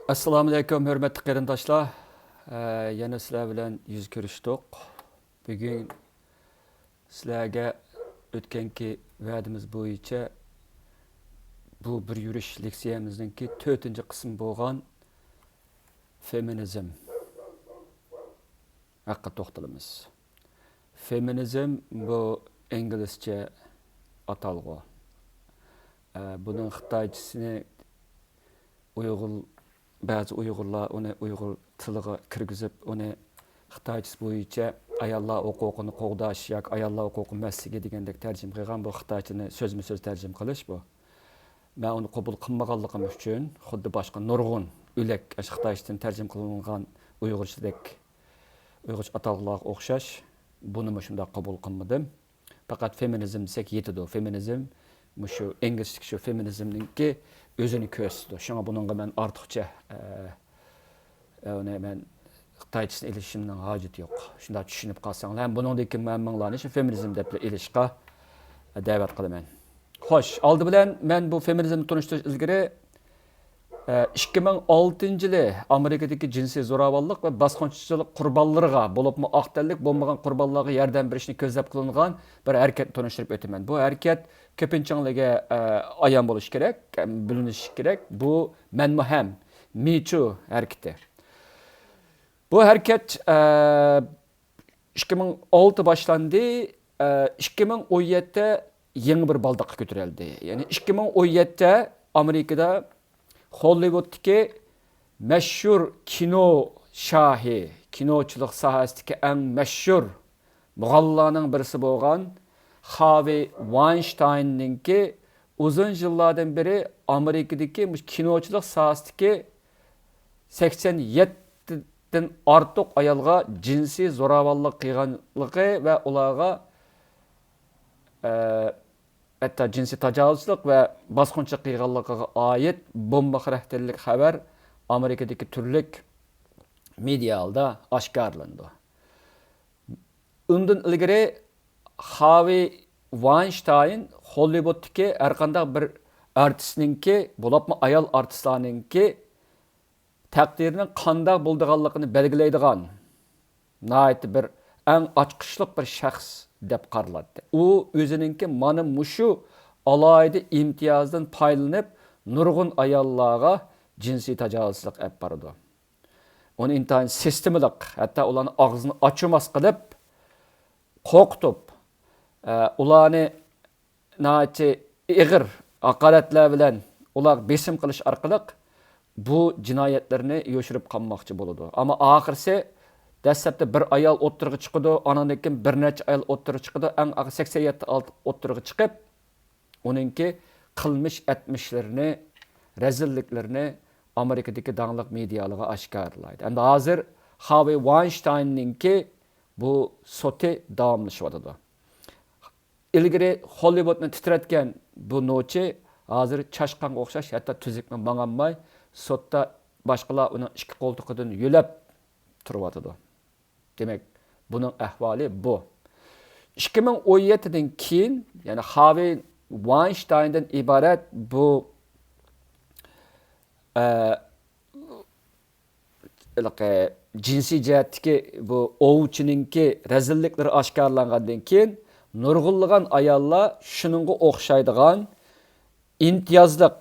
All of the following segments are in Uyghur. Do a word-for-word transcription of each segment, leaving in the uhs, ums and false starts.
ئەسسالامۇئەلەيكۇم، ھۆرمەتلىك قېرىنداشلار. ئە، يەنە سىلەر بىلەن يۈز كۆرۈشتۇق. بۈگۈن سىلەرگە ئۆتكەنكى ۋەدىمىز بويىچە بۇ بىر يۈرۈش لېكسىيەمىزنىڭكى تۆتىنچى قىسمى بولغان فېمىنىزم ھەققىدە توختىلىمىز. فېمىنىزم بۇ ئىنگلىزچە ئاتالغۇ. ئە، بۇنىڭ خىتايچىسىنى ئۇيغۇر، بەزى ئۇيغۇرلار ئۇنى ئۇيغۇر تىلىغا كىرگۈزۈپ، ئۇنى خىتايچىسى بويىچە ئاياللار ھوقۇقىنى قوغداش ياكى ئاياللار ھوقۇقى مەسلىكى دېگەندەك تەرجىمە قىلغان. بۇ خىتايچىنى سۆزمۇ سۆز تەرجىمە قىلىش بۇ. مەن ئۇنى قوبۇل قىلمىغانلىقىم ئۈچۈن، خۇددى باشقا نۇرغۇن ئۆلەك ئاشۇ خىتايچىدىن تەرجىمە قىلىنغان ئۇيغۇرچىدەك، ئۇيغۇرچە ئاتالغۇلارغا ئوخشاش، بۇنىمۇ شۇنداق قوبۇل قىلمىدىم. پەقەت فېمىنىزم دېسەك يېتىدۇ. فېمىنىزم مۇشۇ ئىنگلىزچىدىكى شۇ فېمىنىزمنىڭكى ئۆزىنى كۆرسىتىدۇ. شۇڭا بۇنىڭغا مەن ئارتۇقچە، ئە، ئە، ئۇنى مەن خىتايچىسىنى ئېلىشىمنىڭ ھاجىتى يوق. شۇنداق چۈشىنىپ قالساڭلار ھەم بۇنىڭدىن كېيىن ھەممىڭلارنى شۇ فېمىنىزم دەپلا ئېلىشقا دەۋەت قىلىمەن. خوش، ئالدى بىلەن مەن بۇ فېمىنىزمنى تونۇشتۇرۇش ئىلگىرى، ئىككى مىڭ ئالتىنچى يىلى ئامېرىكىدىكى جىنسىي زوراۋانلىق ۋە باسقۇنچىلىق قۇربانلىرىغا، بولۇپمۇ ئاق تەنلىك بولمىغان قۇربانلارغا ياردەم بېرىشنى كۆزلەپ قىلىنغان بىر ھەرىكەتنى تونۇشتۇرۇپ ئۆتىمەن. بۇ ھەرىكەت كۆپىنچىڭلارغا، ئە، ئايان بولۇشى كېرەك، بىلىنىشى كېرەك. بۇ مەنمۇ ھەم، مىچۇ ھەرىكىتى. بۇ ھەرىكەت، ئە، ئىككى مىڭ ئالتە باشلاندى، ئىككى مىڭ ئون يەتتە يېڭى بىر بالداققا كۆتۈرۈلدى. يەنى ئىككى مىڭ ئون يەتتە ئامېرىكىدا خوللىۋۇدتىكى مەشھۇر كىنو شاھى، كىنوچىلىق ساھەسىدىكى ئەڭ مەشھۇر مۇغەللىلارنىڭ بىرسى بولغان خاۋى ۋاينشتايننىڭكى ئۇزۇن يىللاردىن بېرى ئامېرىكىدىكى مۇشۇ كىنوچىلىق ساھەسىدىكى سەكسەن يەتتىدىن ئارتۇق ئايالغا جىنسىي زوراۋانلىق قىلغانلىقى ۋە ئۇلارغا، ئە، ھەتتا جىنسىي تاجاۋۇزچىلىق ۋە باسقۇنچىلىق قىلغانلىقىغا ئائىت بومبا خاراكتېرلىك خەۋەر ئامېرىكىدىكى تۈرلۈك مېدىيالاردا ئاشكارىلىنىدۇ. ئۇندىن ئىلگىرى خاۋى ۋاينشتاين خوللىۋۇدتىكى ھەرقانداق بىر ئارتىسنىڭكى، بولۇپمۇ ئايال ئارتىسلارنىڭكى تەقدىرىنىڭ قانداق بولىدىغانلىقىنى بەلگىلەيدىغان ناھايىتى بىر ئەڭ ئاچقۇچلۇق بىر شەخس دەپ قارىلاتتى. ئۇ ئۆزىنىڭكى مانا مۇشۇ ئالاھىدە ئىمتىيازدىن پايدىلىنىپ، نۇرغۇن ئاياللارغا جىنسىي تاجاۋۇزچىلىق ئېلىپ بارىدۇ. ئۇنى ئىنتايىن سىستېمىلىق، ھەتتا ئۇلارنىڭ ئاغزىنى ئاچۇرماس قىلىپ، قورقۇتۇپ، ئە، ئۇلارنى ناھايىتى ئېغىر ھاقارەتلەر بىلەن ئۇلارغا بېسىم قىلىش ئارقىلىق بۇ جىنايەتلىرىنى يوشۇرۇپ قالماقچى بولىدۇ. ئەمما ئاخىرسى دەسلەپتە بىر ئايال ئوتتۇرىغا چىقىدۇ، ئاندىن كېيىن بىر نەچچە ئايال ئوتتۇرىغا چىقىدۇ، ئەڭ ئاخىرى سەكسەن يەتتە ئايال ئوتتۇرىغا چىقىپ، ئۇنىڭكى قىلمىش ئەتمىشلىرىنى، رەزىللىكلىرىنى ئامېرىكىدىكى داڭلىق مېدىيالارغا ئاشكارىلايدۇ. ئەمدى ھازىر خاۋى ۋاينشتايننىڭكى بۇ سوتى داۋاملىشىۋاتىدۇ. ئىلگىرى خوللىۋۇدنى تىترەتكەن بۇ نوچى ھازىر چاشقانغا ئوخشاش، ھەتتا تۈزۈكمۇ ماڭالماي، سوتتا باشقىلار ئۇنىڭ ئىككى قولتۇقىدىن يۆلەپ تۇرۇۋاتىدۇ. دېمەك، بۇنىڭ ئەھۋالى بۇ. ئىككى مىڭ ئون يەتتىدىن كېيىن، يەنى خاۋى ۋاينشتايندىن ئىبارەت بۇ، ئە، ھېلىقى جىنسىي جەھەتتىكى بۇ ئوۋچىنىڭكى رەزىللىكلىرى ئاشكارىلانغاندىن كېيىن، نۇرغۇنلىغان ئاياللار شۇنىڭغا ئوخشايدىغان ئىمتىيازلىق،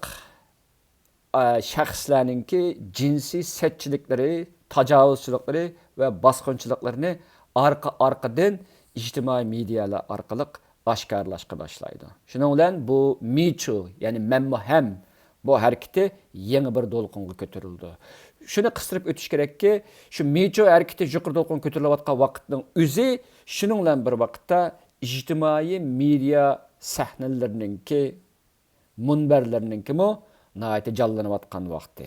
ئە، شەخسلەرنىڭكى جىنسىي سەتچىلىكلىرى، تاجاۋۇزچىلىقلىرى ۋە باسقۇنچىلىقلىرىنى ئارقا-ئارقىدىن ئىجتىمائىي مېدىيالار ئارقىلىق ئاشكارىلاشقا باشلايدۇ. شۇنىڭ بىلەن بۇ مىچۇ، يەنى مەنمۇ ھەم بۇ ھەرىكىتى يېڭى بىر دولقۇنغا كۆتۈرۈلىدۇ. شۇنى قىستۇرۇپ ئۆتۈش كېرەككى، شۇ مىچۇ ھەرىكىتى يۇقىرى دولقۇنغا كۆتۈرۈلۈۋاتقان ۋاقىتنىڭ ئۆزى، شۇنىڭ بىلەن بىر ۋاقىتتا ئىجتىمائىي مېدىيا سەھنىلىرىنىڭكى مۇنبەرلىرىنىڭكىمۇ ناھايىتى جانلىنىۋاتقان ۋاقتى.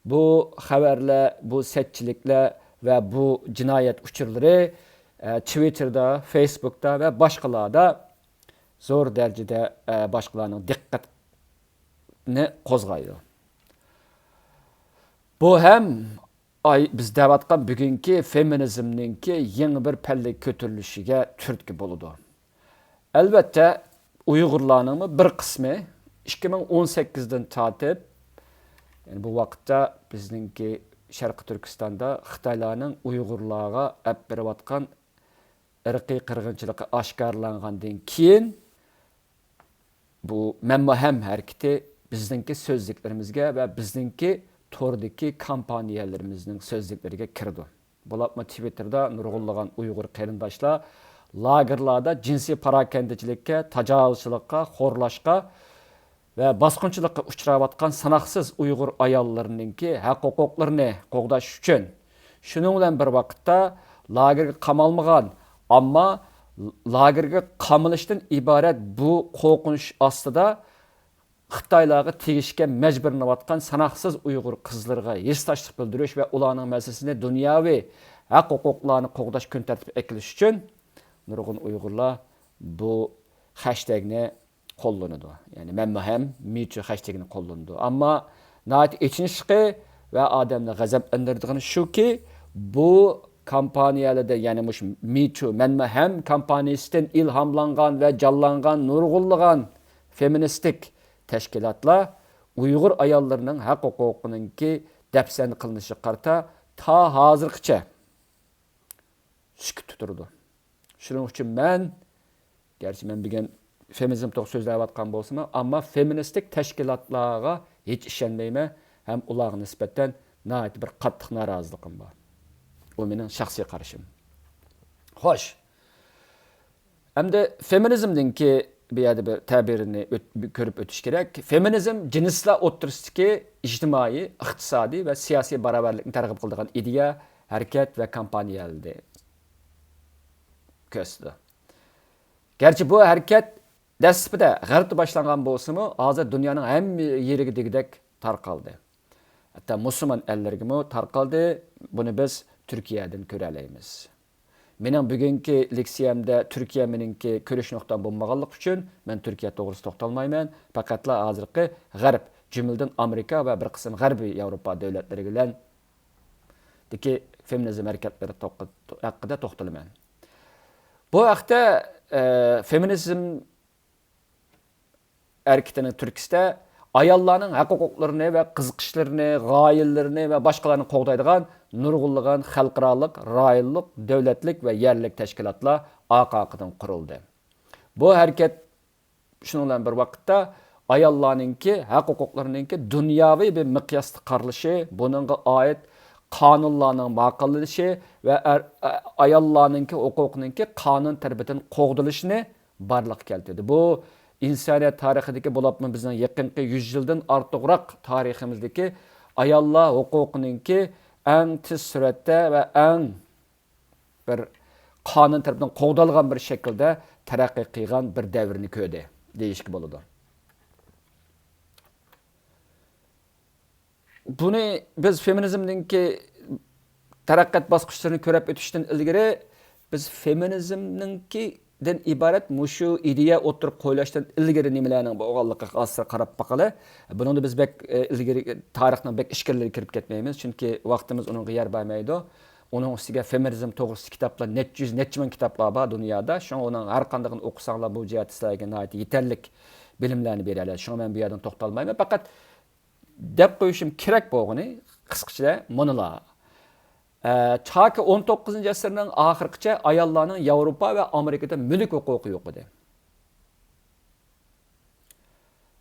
بۇ خەۋەرلەر، بۇ سەتچىلىكلەر ۋە بۇ جىنايەت ئۇچۇرلىرى، ئە، تىۋىتتېردا، فېيسبۇكتا ۋە باشقىلاردا زور دەرىجىدە، ئە، باشقىلارنىڭ دىققىتىنى قوزغايدۇ. بۇ ھەم ئاي، بىز دەۋاتقان بۈگۈنكى فېمىنىزمنىڭكى يېڭى بىر پەللىگە كۆتۈرۈلۈشىگە تۈرتكە بولىدۇ. ئەلۋەتتە، ئۇيغۇرلارنىڭمۇ بىر قىسمى ئىككى مىڭ ئون سەككىزدىن تارتىپ، يەنى بۇ ۋاقىتتا بىزنىڭكى شەرقىي تۈركىستاندا خىتايلارنىڭ ئۇيغۇرلارغا ئەپ بېرىۋاتقان ئىرقىي قىرغىنچىلىقى ئاشكارىلانغاندىن كېيىن، بۇ مەنمۇ ھەم ھەرىكىتى بىزنىڭكى سۆزلۈكلىرىمىزگە ۋە بىزنىڭكى توردىكى كامپانىيەلىرىمىزنىڭ سۆزلۈكلىرىگە كىرىدۇ. بولۇپمۇ تىۋىتتېردا نۇرغۇنلىغان ئۇيغۇر قېرىنداشلار لاگېرلاردا جىنسىي پاراكەندىچىلىككە، تاجاۋۇزچىلىققا، خورلاشقا ۋە باسقۇنچىلىققا ئۇچراۋاتقان ساناقسىز ئۇيغۇر ئاياللىرىنىڭكى ھەق ھوقۇقلىرىنى قوغداش ئۈچۈن، شۇنىڭ بىلەن بىر ۋاقىتتا لاگېرغا قامالمىغان، ئەمما لاگېرغا قامىلىشتىن ئىبارەت بۇ قورقۇنچ ئاستىدا خىتايلارغا تېگىشكە مەجبۇرلىنىۋاتقان ساناقسىز ئۇيغۇر قىزلىرىغا ھېسداشلىق بىلدۈرۈش ۋە ئۇلارنىڭ مەسىلىسىنى دۇنياۋى ھەق ھوقۇقلارنى قوغداش كۈن تەرتىپىگە ئەكېلىش ئۈچۈن نۇرغۇن ئۇيغۇرلار بۇ خەشتەگنى قوللىنىدۇ. يەنى مەنمۇ ھەم مىچۇ خەشتىگىنى قوللىنىدۇ. ئەمما ناھايىتى ئېچىنىشلىقى ۋە ئادەمنى غەزەپلەندۈرىدىغىنى شۇكى، بۇ كامپانىيەلەردە، يەنى مۇشۇ مىچۇ، مەنمۇ ھەم كامپانىيىسىدىن ئىلھاملانغان ۋە جانلانغان نۇرغۇنلىغان فېمىنىستىك تەشكىلاتلار ئۇيغۇر ئاياللىرىنىڭ ھەق ھوقۇقىنىڭكى دەپسەندە قىلىنىشىغا قارىتا تا ھازىرغىچە سۈكۈتتە تۇرىدۇ. شۇنىڭ ئۈچۈن مەن، گەرچە مەن بۈگۈن فېمىنىزم توغرا سۆزلەۋاتقان بولسىمۇ، ئەمما فېمىنىستىك تەشكىلاتلارغا ھېچ ئىشەنمەيمەن ھەم ئۇلارغا نىسبەتەن ناھايىتى بىر قاتتىق نارازىلىقىم بار. ئۇ مېنىڭ شەخسىي قارىشىم. خوش. ئەمدى فېمىنىزمنىڭكى بۇ يەردە بىر تەبىرىنى ئۆت-، كۆرۈپ ئۆتۈش كېرەك. فېمىنىزم جىنسلار ئوتتۇرىسىدىكى ئىجتىمائىي، ئىقتىسادىي ۋە سىياسىي باراۋەرلىكنى تەرغىب قىلىدىغان ئىدىيە، ھەرىكەت ۋە كامپانىيەلەرنى كۆرسىتىدۇ. گەرچە بۇ ھەرىكەت دەسلىپىدە غەربتە باشلانغان بولسىمۇ، ھازىر دۇنيانىڭ ھەممە يېرىگە دېگۈدەك تارقالدى. ھەتتا مۇسۇلمان ئەللىرىگىمۇ تارقالدى. بۇنى بىز تۈركىيەدىن كۆرەلەيمىز. مېنىڭ بۈگۈنكى لېكسىيەمدە تۈركىيە مېنىڭكى كۆرۈش نۇقتام بولمىغانلىقى ئۈچۈن، مەن تۈركىيە توغرىسىدا توختالمايمەن. پەقەتلا ھازىرقى غەرب، جۈملىدىن ئامېرىكا ۋە بىر قىسىم غەربىي ياۋروپا دۆلەتلىرى بىلەن دىكى فېمىنىزم ھەرىكەتلىرى توق-، ھەققىدە توختىلىمەن. بۇ ھەقتە، ئە، فېمىنىزم ھەرىكىتىنىڭ تۈرتكىسىدە ئاياللارنىڭ ھەق ھوقۇقلىرىنى ۋە قىزىقىشلىرىنى، غايىلىرىنى ۋە باشقىلارنى قوغدايدىغان نۇرغۇنلىغان خەلقئارالىق، رايونلۇق، دۆلەتلىك ۋە يەرلىك تەشكىلاتلار ئارقا-ئارقىدىن قۇرۇلدى. بۇ ھەرىكەت شۇنىڭ بىلەن بىر ۋاقىتتا ئاياللارنىڭكى ھەق ھوقۇقلىرىنىڭكى دۇنياۋى بىر مىقياستا قارىلىشى، بۇنىڭغا ئائىت قانۇنلارنىڭ ماقۇللىنىشى ۋە ئەر-، ئاياللارنىڭكى ھوقۇقىنىڭكى قانۇن تەرىپىدىن قوغدىلىشىنى بارلىققا كەلتۈردى. بۇ ئىنسانىيەت تارىخىدىكى، بولۇپمۇ بىزنىڭ يېقىنقى يۈز يىلدىن ئارتۇقراق تارىخىمىزدىكى ئاياللار ھوقۇقىنىڭكى ئەڭ تېز سۈرئەتتە ۋە ئەڭ بىر قانۇن تەرىپىدىن قوغدالغان بىر شەكىلدە تەرەققىي قىلغان بىر دەۋرنى كۆردى دېيىشكە بولىدۇ. بۇنى بىز فېمىنىزمنىڭكى تەرەققىيات باسقۇچلىرىنى كۆرۈپ ئۆتۈشتىن ئىلگىرى، بىز فېمىنىزمنىڭكىدىن ئىبارەت مۇشۇ ئىدىيە ئوتتۇرىغا قويۇلۇشتىن ئىلگىرى نېمىلەرنىڭ بولغانلىقىغا ئازراق قاراپ باقىلى. بۇنىڭدا بىز بەك، ئە، ئىلگىرى، تارىخنىڭ بەك ئىچكىرىلىرىگە كىرىپ كەتمەيمىز، چۈنكى ۋاقتىمىز ئۇنىڭغا يار بەرمەيدۇ. ئۇنىڭ ئۈستىگە فېمىنىزم توغرىسىدا كىتابلار نەچچە يۈز، نەچچە مىڭ كىتابلار بار دۇنيادا. شۇڭا ئۇنىڭ ھەر قاندىقىنى ئوقۇساڭلار، بۇ جەھەتتە سىلەرگە ناھايىتى يېتەرلىك بىلىملەرنى بېرەلەيدۇ. شۇڭا مەن بۇ يەردىن توختالمايمەن. پەقەت دەپ قويۇشۇم كېرەك بولغىنى قىسقىچە مۇنۇلار. ئە، چاكى ئون توققۇزىنچى ئەسىرنىڭ ئاخىرىغىچە ئاياللارنىڭ ياۋروپا ۋە ئامېرىكىدا مۈلۈك ھوقۇقى يوق ئىدى.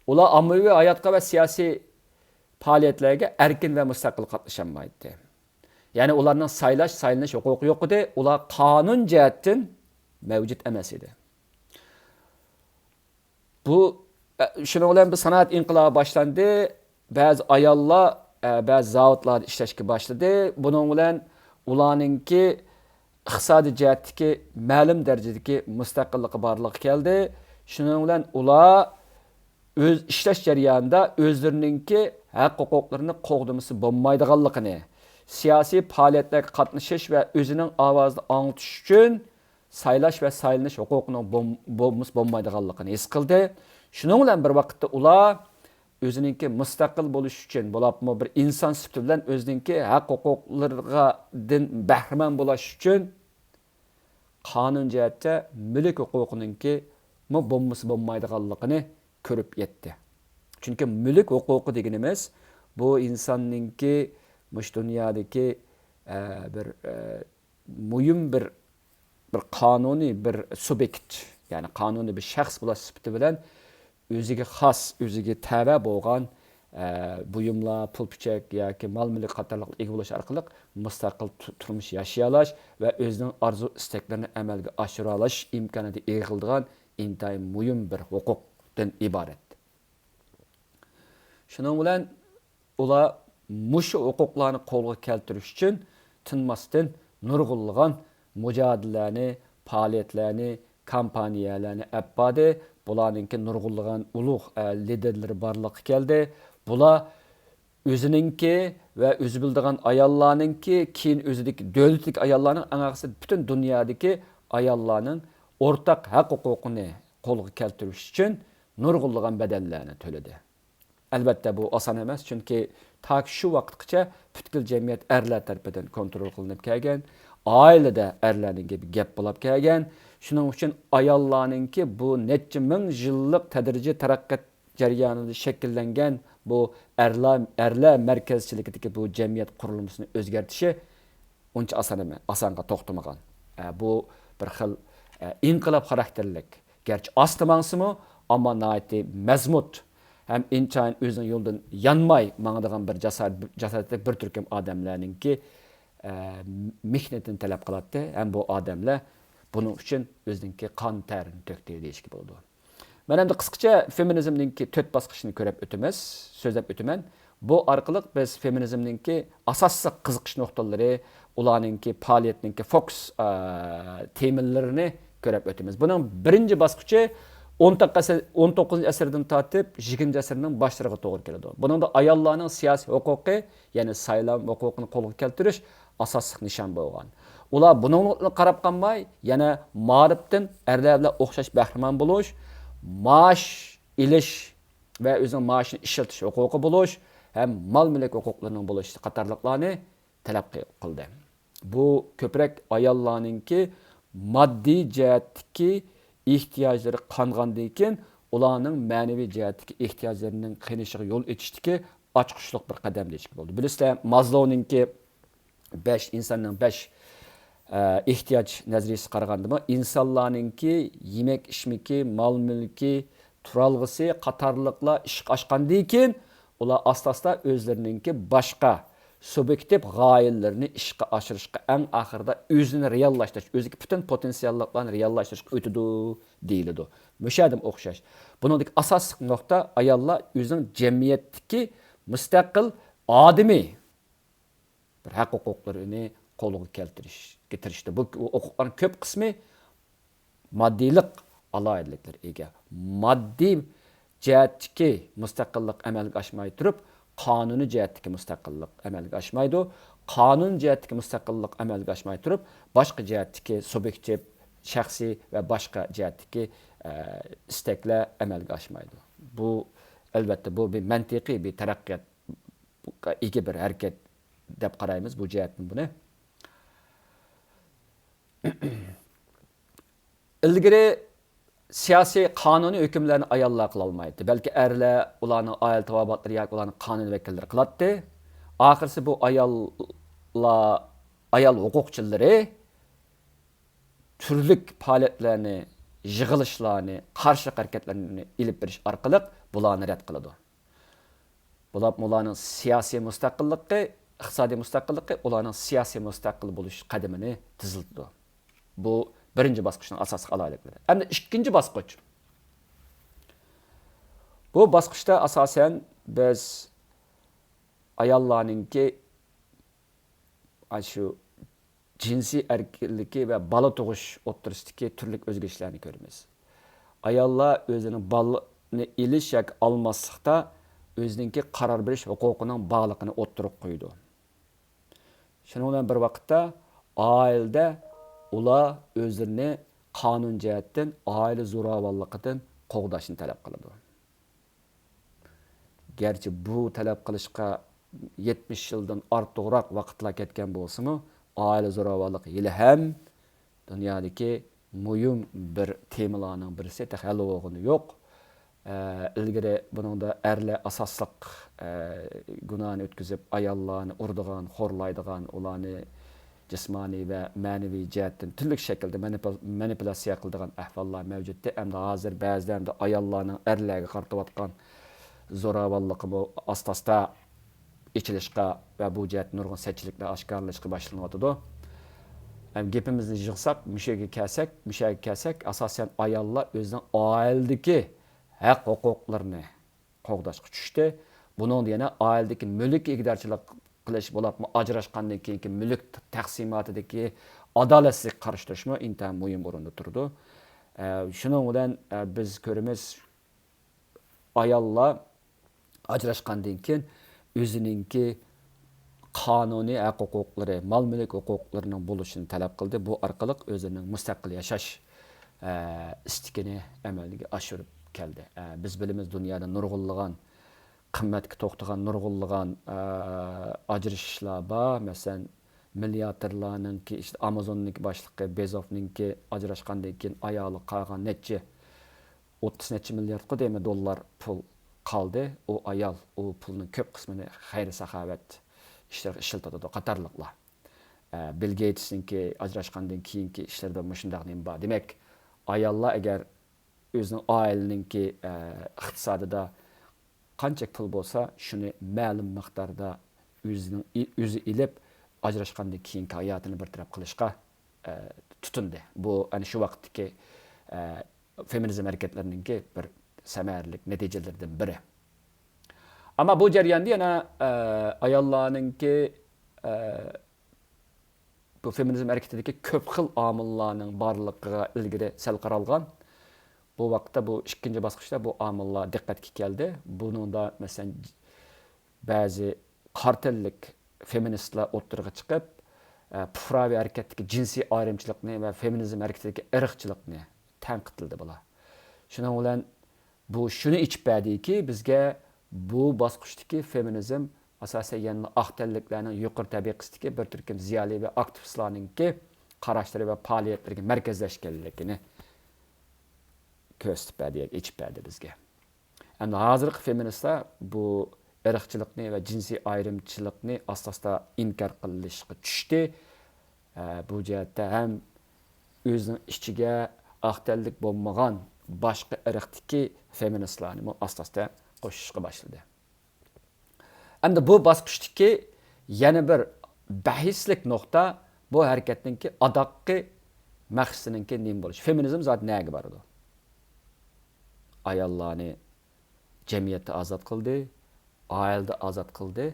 ئۇلار ئاممىۋى ھاياتقا ۋە سىياسىي پائالىيەتلەرگە ئەركىن ۋە مۇستەقىل قاتنىشالمايتتى. يەنى ئۇلارنىڭ سايلاش، سايلىنىش ھوقۇقى يوق ئىدى. ئۇلار قانۇن جەھەتتىن مەۋجۇت ئەمەس ئىدى. بۇ، ئە، شۇنىڭ بىلەن بۇ سانائەت ئىنقىلابى باشلاندى. بەزى ئاياللار، ئە، بەزى زاۋۇتلاردا ئىشلەشكە باشلىدى. بۇنىڭ بىلەن ئۇلارنىڭكى ئىقتىسادىي جەھەتتىكى مەلۇم دەرىجىدىكى مۇستەقىللىقى بارلىققا كەلدى. شۇنىڭ بىلەن ئۇلار ئۆز ئىشلەش جەريانىدا ئۆزلىرىنىڭكى ھەق ھوقۇقلىرىنى قوغدىمىسا بولمايدىغانلىقىنى، سىياسىي پائالىيەتلەرگە قاتنىشىش ۋە ئۆزىنىڭ ئاۋازىنى ئاڭلىتىش ئۈچۈن سايلاش ۋە سايلىنىش ھوقۇقىنىڭ بولم-، بولمىسا بولمايدىغانلىقىنى ھېس قىلدى. شۇنىڭ بىلەن بىر ۋاقىتتا ئۇلار ئۆزىنىڭكى مۇستەقىل بولۇش ئۈچۈن، بولۇپمۇ بىر ئىنسان سۈپىتى بىلەن ئۆزىنىڭكى ھەق ھوقۇقلىرىدىن بەھرىمەن بولۇش ئۈچۈن قانۇن جەھەتتە مۈلۈك ھوقۇقىنىڭكىمۇ بولمىسا بولمايدىغانلىقىنى كۆرۈپ يەتتى. چۈنكى مۈلۈك ھوقۇقى دېگىنىمىز بۇ ئىنساننىڭكى مۇشۇ دۇنيادىكى، ئە، بىر، ئە، مۇھىم بىر، بىر قانۇنىي بىر سۇبيېكت، يەنى قانۇنىي بىر شەخس بولۇش سۈپىتى بىلەن ئۆزىگە خاس، ئۆزىگە تەۋە بولغان، ئە، بۇيۇملار، پۇل-پۈچەك ياكى مال-مۈلۈك قاتارلىقلارغا ئىگە بولۇش ئارقىلىق مۇستەقىل تۇ-، تۇرمۇش ياشىيالاش ۋە ئۆزىنىڭ ئارزۇ-ئىستەكلىرىنى ئەمەلگە ئاشۇرالاش ئىمكانىيىتىگە ئىگە قىلىدىغان ئىنتايىن مۇھىم بىر ھوقۇقتىن ئىبارەت. شۇنىڭ بىلەن ئۇلار مۇشۇ ھوقۇقلارنى قولغا كەلتۈرۈش ئۈچۈن تىنماستىن نۇرغۇنلىغان مۇجادىلىلەرنى، پائالىيەتلەرنى، كامپانىيەلەرنى ئەپ باردى. بۇلارنىڭكى نۇرغۇنلىغان ئۇلۇغ، ئە، لىدېرلىرى بارلىققا كەلدى. بۇلار ئۆزىنىڭكى ۋە ئۆزى بىلىدىغان ئاياللارنىڭكى، كېيىن ئۆزىدىكى دۆلىتىدىكى ئاياللارنىڭ، ئەڭ ئاخىرسىدا پۈتۈن دۇنيادىكى ئاياللارنىڭ ئورتاق ھەق ھوقۇقىنى قولغا كەلتۈرۈش ئۈچۈن نۇرغۇنلىغان بەدەللەرنى تۆلىدى. ئەلۋەتتە، بۇ ئاسان ئەمەس، چۈنكى تاكى شۇ ۋاقىتقىچە پۈتكۈل جەمئىيەت ئەرلەر تەرىپىدىن كونترول قىلىنىپ كەلگەن، ئائىلىدە ئەرلەرنىڭ گېپى گەپ بولاپ كەلگەن. شۇنىڭ ئۈچۈن ئاياللارنىڭكى بۇ نەچچە مىڭ يىللىق تەدرىجىي تەرەققىيات جەريانىدا شەكىللەنگەن بۇ ئەرلەر، ئەرلەر مەركەزچىلىكىدىكى بۇ جەمئىيەت قۇرۇلمىسىنى ئۆزگەرتىشى ئۇنچە ئاسان ئەمەس، ئاسانغا توختىمىغان. ئە، بۇ بىر خىل، ئە، ئىنقىلاب خاراكتېرلىك، گەرچە ئاستا ماڭسىمۇ، ئەمما ناھايىتى مەزمۇت ھەم ئىنتايىن ئۆزىنىڭ يولىدىن يانماي ماڭىدىغان بىر جاسار-، جاسارەتلىك بىر تۈركۈم ئادەملەرنىڭكى، ئە، مېھنىتىنى تەلەپ قىلاتتى ھەم بۇ ئادەملەر بۇنىڭ ئۈچۈن ئۆزىنىڭكى قان تەرىنى تۆكتى دېيىشكە بولىدۇ. مەن ئەمدى قىسقىچە فېمىنىزمنىڭكى تۆت باسقۇچىنى كۆرۈپ ئۆتىمىز، سۆزلەپ ئۆتىمەن. بۇ ئارقىلىق بىز فېمىنىزمنىڭكى ئاساسلىق قىزىقىش نۇقتىلىرى، ئۇلارنىڭكى پائالىيەتنىڭكى فوكۇس، ئا، تېمىلىرىنى كۆرۈپ ئۆتىمىز. بۇنىڭ بىرىنچى باسقۇچى ئون توققۇزىنچى ئەسىردىن تارتىپ يىگىرمىنچى ئەسىرنىڭ باشلىرىغا توغرا كېلىدۇ. بۇنىڭدا ئاياللارنىڭ سىياسىي ھوقۇقى، يەنى سايلام ھوقۇقىنى قولغا كەلتۈرۈش ئاساسلىق نىشان بولغان. ئۇلار بۇنىڭغا قاراپ قالماي، يەنە مائارىپتىن ئەرلەر بىلەن ئوخشاش بەھرىمەن بولۇش، مائاش ئېلىش ۋە ئۆزىنىڭ مائاشىنى ئىشلىتىش ھوقۇقى بولۇش ھەم مال-مۈلۈك ھوقۇقلىرىنىڭ بولۇشى قاتارلىقلارنى تەلەپ قىلدى. بۇ كۆپرەك ئاياللارنىڭكى ماددىي جەھەتتىكى ئېھتىياجلىرى قانغاندىن كېيىن، ئۇلارنىڭ مەنىۋى جەھەتتىكى ئېھتىياجلىرىنىڭ قېنىشىغا يول ئېچىشتىكى ئاچقۇچلۇق بىر قەدەم دېيىشكە بولىدۇ. بىلىسىلەر، مازلونىڭكى بەش، ئىنساننىڭ بەش، ئە، ئېھتىياج نەزەرىيىسىگە قارىغاندىمۇ، ئىنسانلارنىڭكى يېمەك-ئىچمىكى، مال-مۈلكى، تۇرالغۇسى قاتارلىقلار ئىشقا ئاشقاندىن كېيىن، ئۇلار ئاستا-ئاستا ئۆزلىرىنىڭكى باشقا سۇبيېكتىپ غايىلىرىنى ئىشقا ئاشۇرۇشقا، ئەڭ ئاخىرىدا ئۆزىنى رېئاللاشتۇرۇش، ئۆزىدىكى پۈتۈن پوتېنسىياللىقلارنى رېئاللاشتۇرۇشقا ئۆتىدۇ دېيىلىدۇ. مۇشۇ يەردىمۇ ئوخشاش. بۇنىڭدىكى ئاساسلىق نۇقتا، ئاياللار ئۆزىنىڭ جەمئىيەتتىكى مۇستەقىل ئادىمى بىر ھەق ھوقۇقلىرىنى قولغا كەلتۈرۈشكە تىرىشتى. بۇ ھوقۇقلارنىڭ كۆپ قىسمى ماددىيلىق ئالاھىدىلىكلىرى ئىگە. ماددىي جەھەتتىكى مۇستەقىللىق ئەمەلگە ئاشماي تۇرۇپ، قانۇنىي جەھەتتىكى مۇستەقىللىق ئەمەلگە ئاشمايدۇ. قانۇن جەھەتتىكى مۇستەقىللىق ئەمەلگە ئاشماي تۇرۇپ، باشقا جەھەتتىكى سۇبيېكتىپ، شەخسىي ۋە باشقا جەھەتتىكى، ئە، ئىستەكلەر ئەمەلگە ئاشمايدۇ. بۇ، ئەلۋەتتە، بۇ بىر مەنتىقىي بىر تەرەققىيات ئىگە بىر ھەرىكەت دەپ قارايمىز بۇ جەھەتتىن بۇنى. ئىلگىرى سىياسىي قانۇنىي ھۆكۈملەرنى ئاياللار قىلالمايتتى، بەلكى ئەرلەر، ئۇلارنىڭ ئائىلە تاۋابىئاتلىرى ياكى ئۇلارنىڭ قانۇن ۋەكىللىرى قىلاتتى. ئاخىرسى بۇ ئاياللار، ئايال ھوقۇقچىلىرى تۈرلۈك پائالىيەتلەرنى، يىغىلىشلارنى، قارشى ھەرىكەتلەرنى ئېلىپ بېرىش ئارقىلىق بۇلارنى رەت قىلىدۇ. بولۇپمۇ ئۇلارنىڭ سىياسىي مۇستەقىللىقى، ئىقتىسادىي مۇستەقىللىقى ئۇلارنىڭ سىياسىي مۇستەقىل بولۇش قەدىمىنى تېزلىتىدۇ. بۇ بىرىنچى باسقۇچنىڭ ئاساسلىق ئالاھىدىلىكلىرى. ئەمدى ئىككىنچى باسقۇچ. بۇ باسقۇچتا ئاساسەن بىز ئاياللارنىڭكى ئاشۇ جىنسىي ئەركىنلىكى ۋە بالا تۇغۇش ئوتتۇرىسىدىكى تۈرلۈك ئۆزگىرىشلەرنى كۆرىمىز. ئاياللار ئۆزىنىڭ بالىنى ئېلىش ياكى ئالماسلىقتا ئۆزىنىڭكى قارار بېرىش ھوقۇقىنىڭ بارلىقىنى ئوتتۇرىغا قويىدۇ. شۇنىڭ بىلەن بىر ۋاقىتتا، ئائىلىدە ئۇلار ئۆزلىرىنى قانۇن جەھەتتىن ئائىلە زوراۋانلىقىدىن قوغداشنى تەلەپ قىلىدۇ. گەرچە بۇ تەلەپ قىلىشقا يەتمىش يىلدىن ئارتۇقراق ۋاقىتلار كەتكەن بولسىمۇ، ئائىلە زوراۋانلىقى ھېلىھەم دۇنيادىكى مۇھىم بىر تېمىلارنىڭ بىرسى، تېخى ھەل بولغىنى يوق. ئە، ئىلگىرى بۇنىڭدا ئەرلەر ئاساسلىق، ئە، گۇناھنى ئۆتكۈزۈپ، ئاياللارنى ئۇرىدىغان، خورلايدىغان، ئۇلارنى جىسمانىي ۋە مەنىۋى جەھەتتىن تۈرلۈك شەكىلدە مانىپۇل-، مانىپۇلياتسىيە قىلىدىغان ئەھۋاللار مەۋجۇتتى. ئەمدى ھازىر بەزىدە ئەمدى ئاياللارنىڭ ئەرلەرگە قارىتىۋاتقان زوراۋانلىقىمۇ ئاستا-ئاستا ئېچىلىشقا ۋە بۇ جەھەتتە نۇرغۇن سەتچىلىكلەر ئاشكارىلىنىشقا باشلىنىۋاتىدۇ. ئەمدى گېپىمىزنى يىغساق، مۇشۇ يەرگە كەلسەك، مۇشۇ يەرگە كەلسەك، ئاساسەن ئاياللار ئۆزىنىڭ ئائىلىدىكى ھەق ھوقۇقلىرىنى قوغداشقا چۈشتى. بۇنىڭدا يەنە ئائىلىدىكى مۈلۈككە ئىگىدارچىلىق قىلىش، بولۇپمۇ ئاجراشقاندىن كېيىنكى مۈلۈك تەقسىماتىدىكى ئادالەتسىزلىككە قارشى تۇرۇشمۇ ئىنتايىن مۇھىم ئورۇندا تۇرىدۇ. ئە، شۇنىڭ بىلەن، ئە، بىز كۆرىمىز، ئاياللار ئاجراشقاندىن كېيىن ئۆزىنىڭكى قانۇنىي ھەق ھوقۇقلىرى، مال مۈلۈك ھوقۇقلىرىنىڭ بولۇشىنى تەلەپ قىلدى. بۇ ئارقىلىق ئۆزىنىڭ مۇستەقىل ياشاش، ئە، ئىستىكىنى ئەمەلگە ئاشۇرۇپ كەلدى. ئە، بىز بىلىمىز، دۇنيادا نۇرغۇنلىغان قىممەتكە توختىغان نۇرغۇنلىغان، ئە، ئاجرىشىشلار بار. مەسىلەن، مىلياردېرلارنىڭكى، ئىشتە ئامازوننىڭكى باشلىقى بېزوفنىڭكى ئاجراشقاندىن كېيىن ئايالى قالغان نەچچە، ئوتتۇز نەچچە مىلياردقا دەيمەن دوللار پۇل قالدى. ئۇ ئايال ئۇ پۇلنىڭ كۆپ قىسمىنى خەير ساخاۋەت ئىشلىرىغا ئىشلىتىدۇ قاتارلىقلار. ئە، بىل گېيتسنىڭكى ئاجراشقاندىن كېيىنكى ئىشلىرىدا مۇشۇنداق نېمە بار. دېمەك، ئاياللار ئەگەر ئۆزىنىڭ ئائىلىنىڭكى، ئە، ئىقتىسادىدا قانچە پۇل بولسا، شۇنى مەلۇم مىقداردا ئۆزىنىڭ ئى-، ئۆزى ئېلىپ، ئاجراشقاندىن كېيىنكى ھاياتىنى بىر تەرەپ قىلىشقا، ئە، تۇتۇندى. بۇ ئەنە شۇ ۋاقىتتىكى، ئە، فېمىنىزم ھەرىكەتلىرىنىڭكى بىر سەمەرىلىك نەتىجىلىرىدىن بىرى. ئەمما بۇ جەرياندا يەنە، ئە، ئاياللارنىڭكى، ئە، بۇ فېمىنىزم ھەرىكىتىدىكى كۆپ خىل ئامىللارنىڭ بارلىقىغا ئىلگىرى سەل قارالغان. بۇ ۋاقىتتا بۇ ئىككىنچى باسقۇچتا بۇ ئامىللار دىققەتكە كەلدى. بۇنىڭدا، مەسىلەن، بەزى قارا تەنلىك فېمىنىستلار ئوتتۇرىغا چىقىپ، ئە، پۇقراۋى ھەرىكەتتىكى جىنسىي ئايرىمچىلىقنى ۋە فېمىنىزم ھەرىكىتىدىكى ئىرقچىلىقنى تەنقىدلىدى بۇلار. شۇنىڭ بىلەن بۇ شۇنى ئېچىپ بەردىكى، بىزگە بۇ باسقۇچتىكى فېمىنىزم ئاساسەن يەنىلا ئاق تەنلىكلەرنىڭ يۇقىرى تەبىقىسىدىكى بىر تۈركۈم زىيالىي ۋە ئاكتىۋىستلارنىڭكى قاراشلىرى ۋە پائالىيەتلىرىگە مەركەزلەشكەنلىكىنى كۆرسىتىپ بەردى، ئېچىپ بەردى بىزگە. ئەمدى ھازىرقى فېمىنىستلار بۇ ئىرقچىلىقنى ۋە جىنسىي ئايرىمچىلىقنى ئاستا-ئاستا ئىنكار قىلىشقا چۈشتى. ئە، بۇ جەھەتتە ھەم ئۆزىنىڭ ئىچىگە ئاق تەنلىك بولمىغان باشقا ئىرقتىكى فېمىنىستلارنىمۇ ئاستا-ئاستا قوشۇشقا باشلىدى. ئەمدى بۇ باسقۇچتىكى يەنە بىر بەھسلىك نۇقتا، بۇ ھەرىكەتنىڭكى ئاداققى مەقسىتىنىڭكى نېمە بولۇشى. فېمىنىزم زادى نەگە بارىدۇ؟ ئاياللارنى جەمئىيەتتە ئازاد قىلدى، ئائىلىدە ئازاد قىلدى.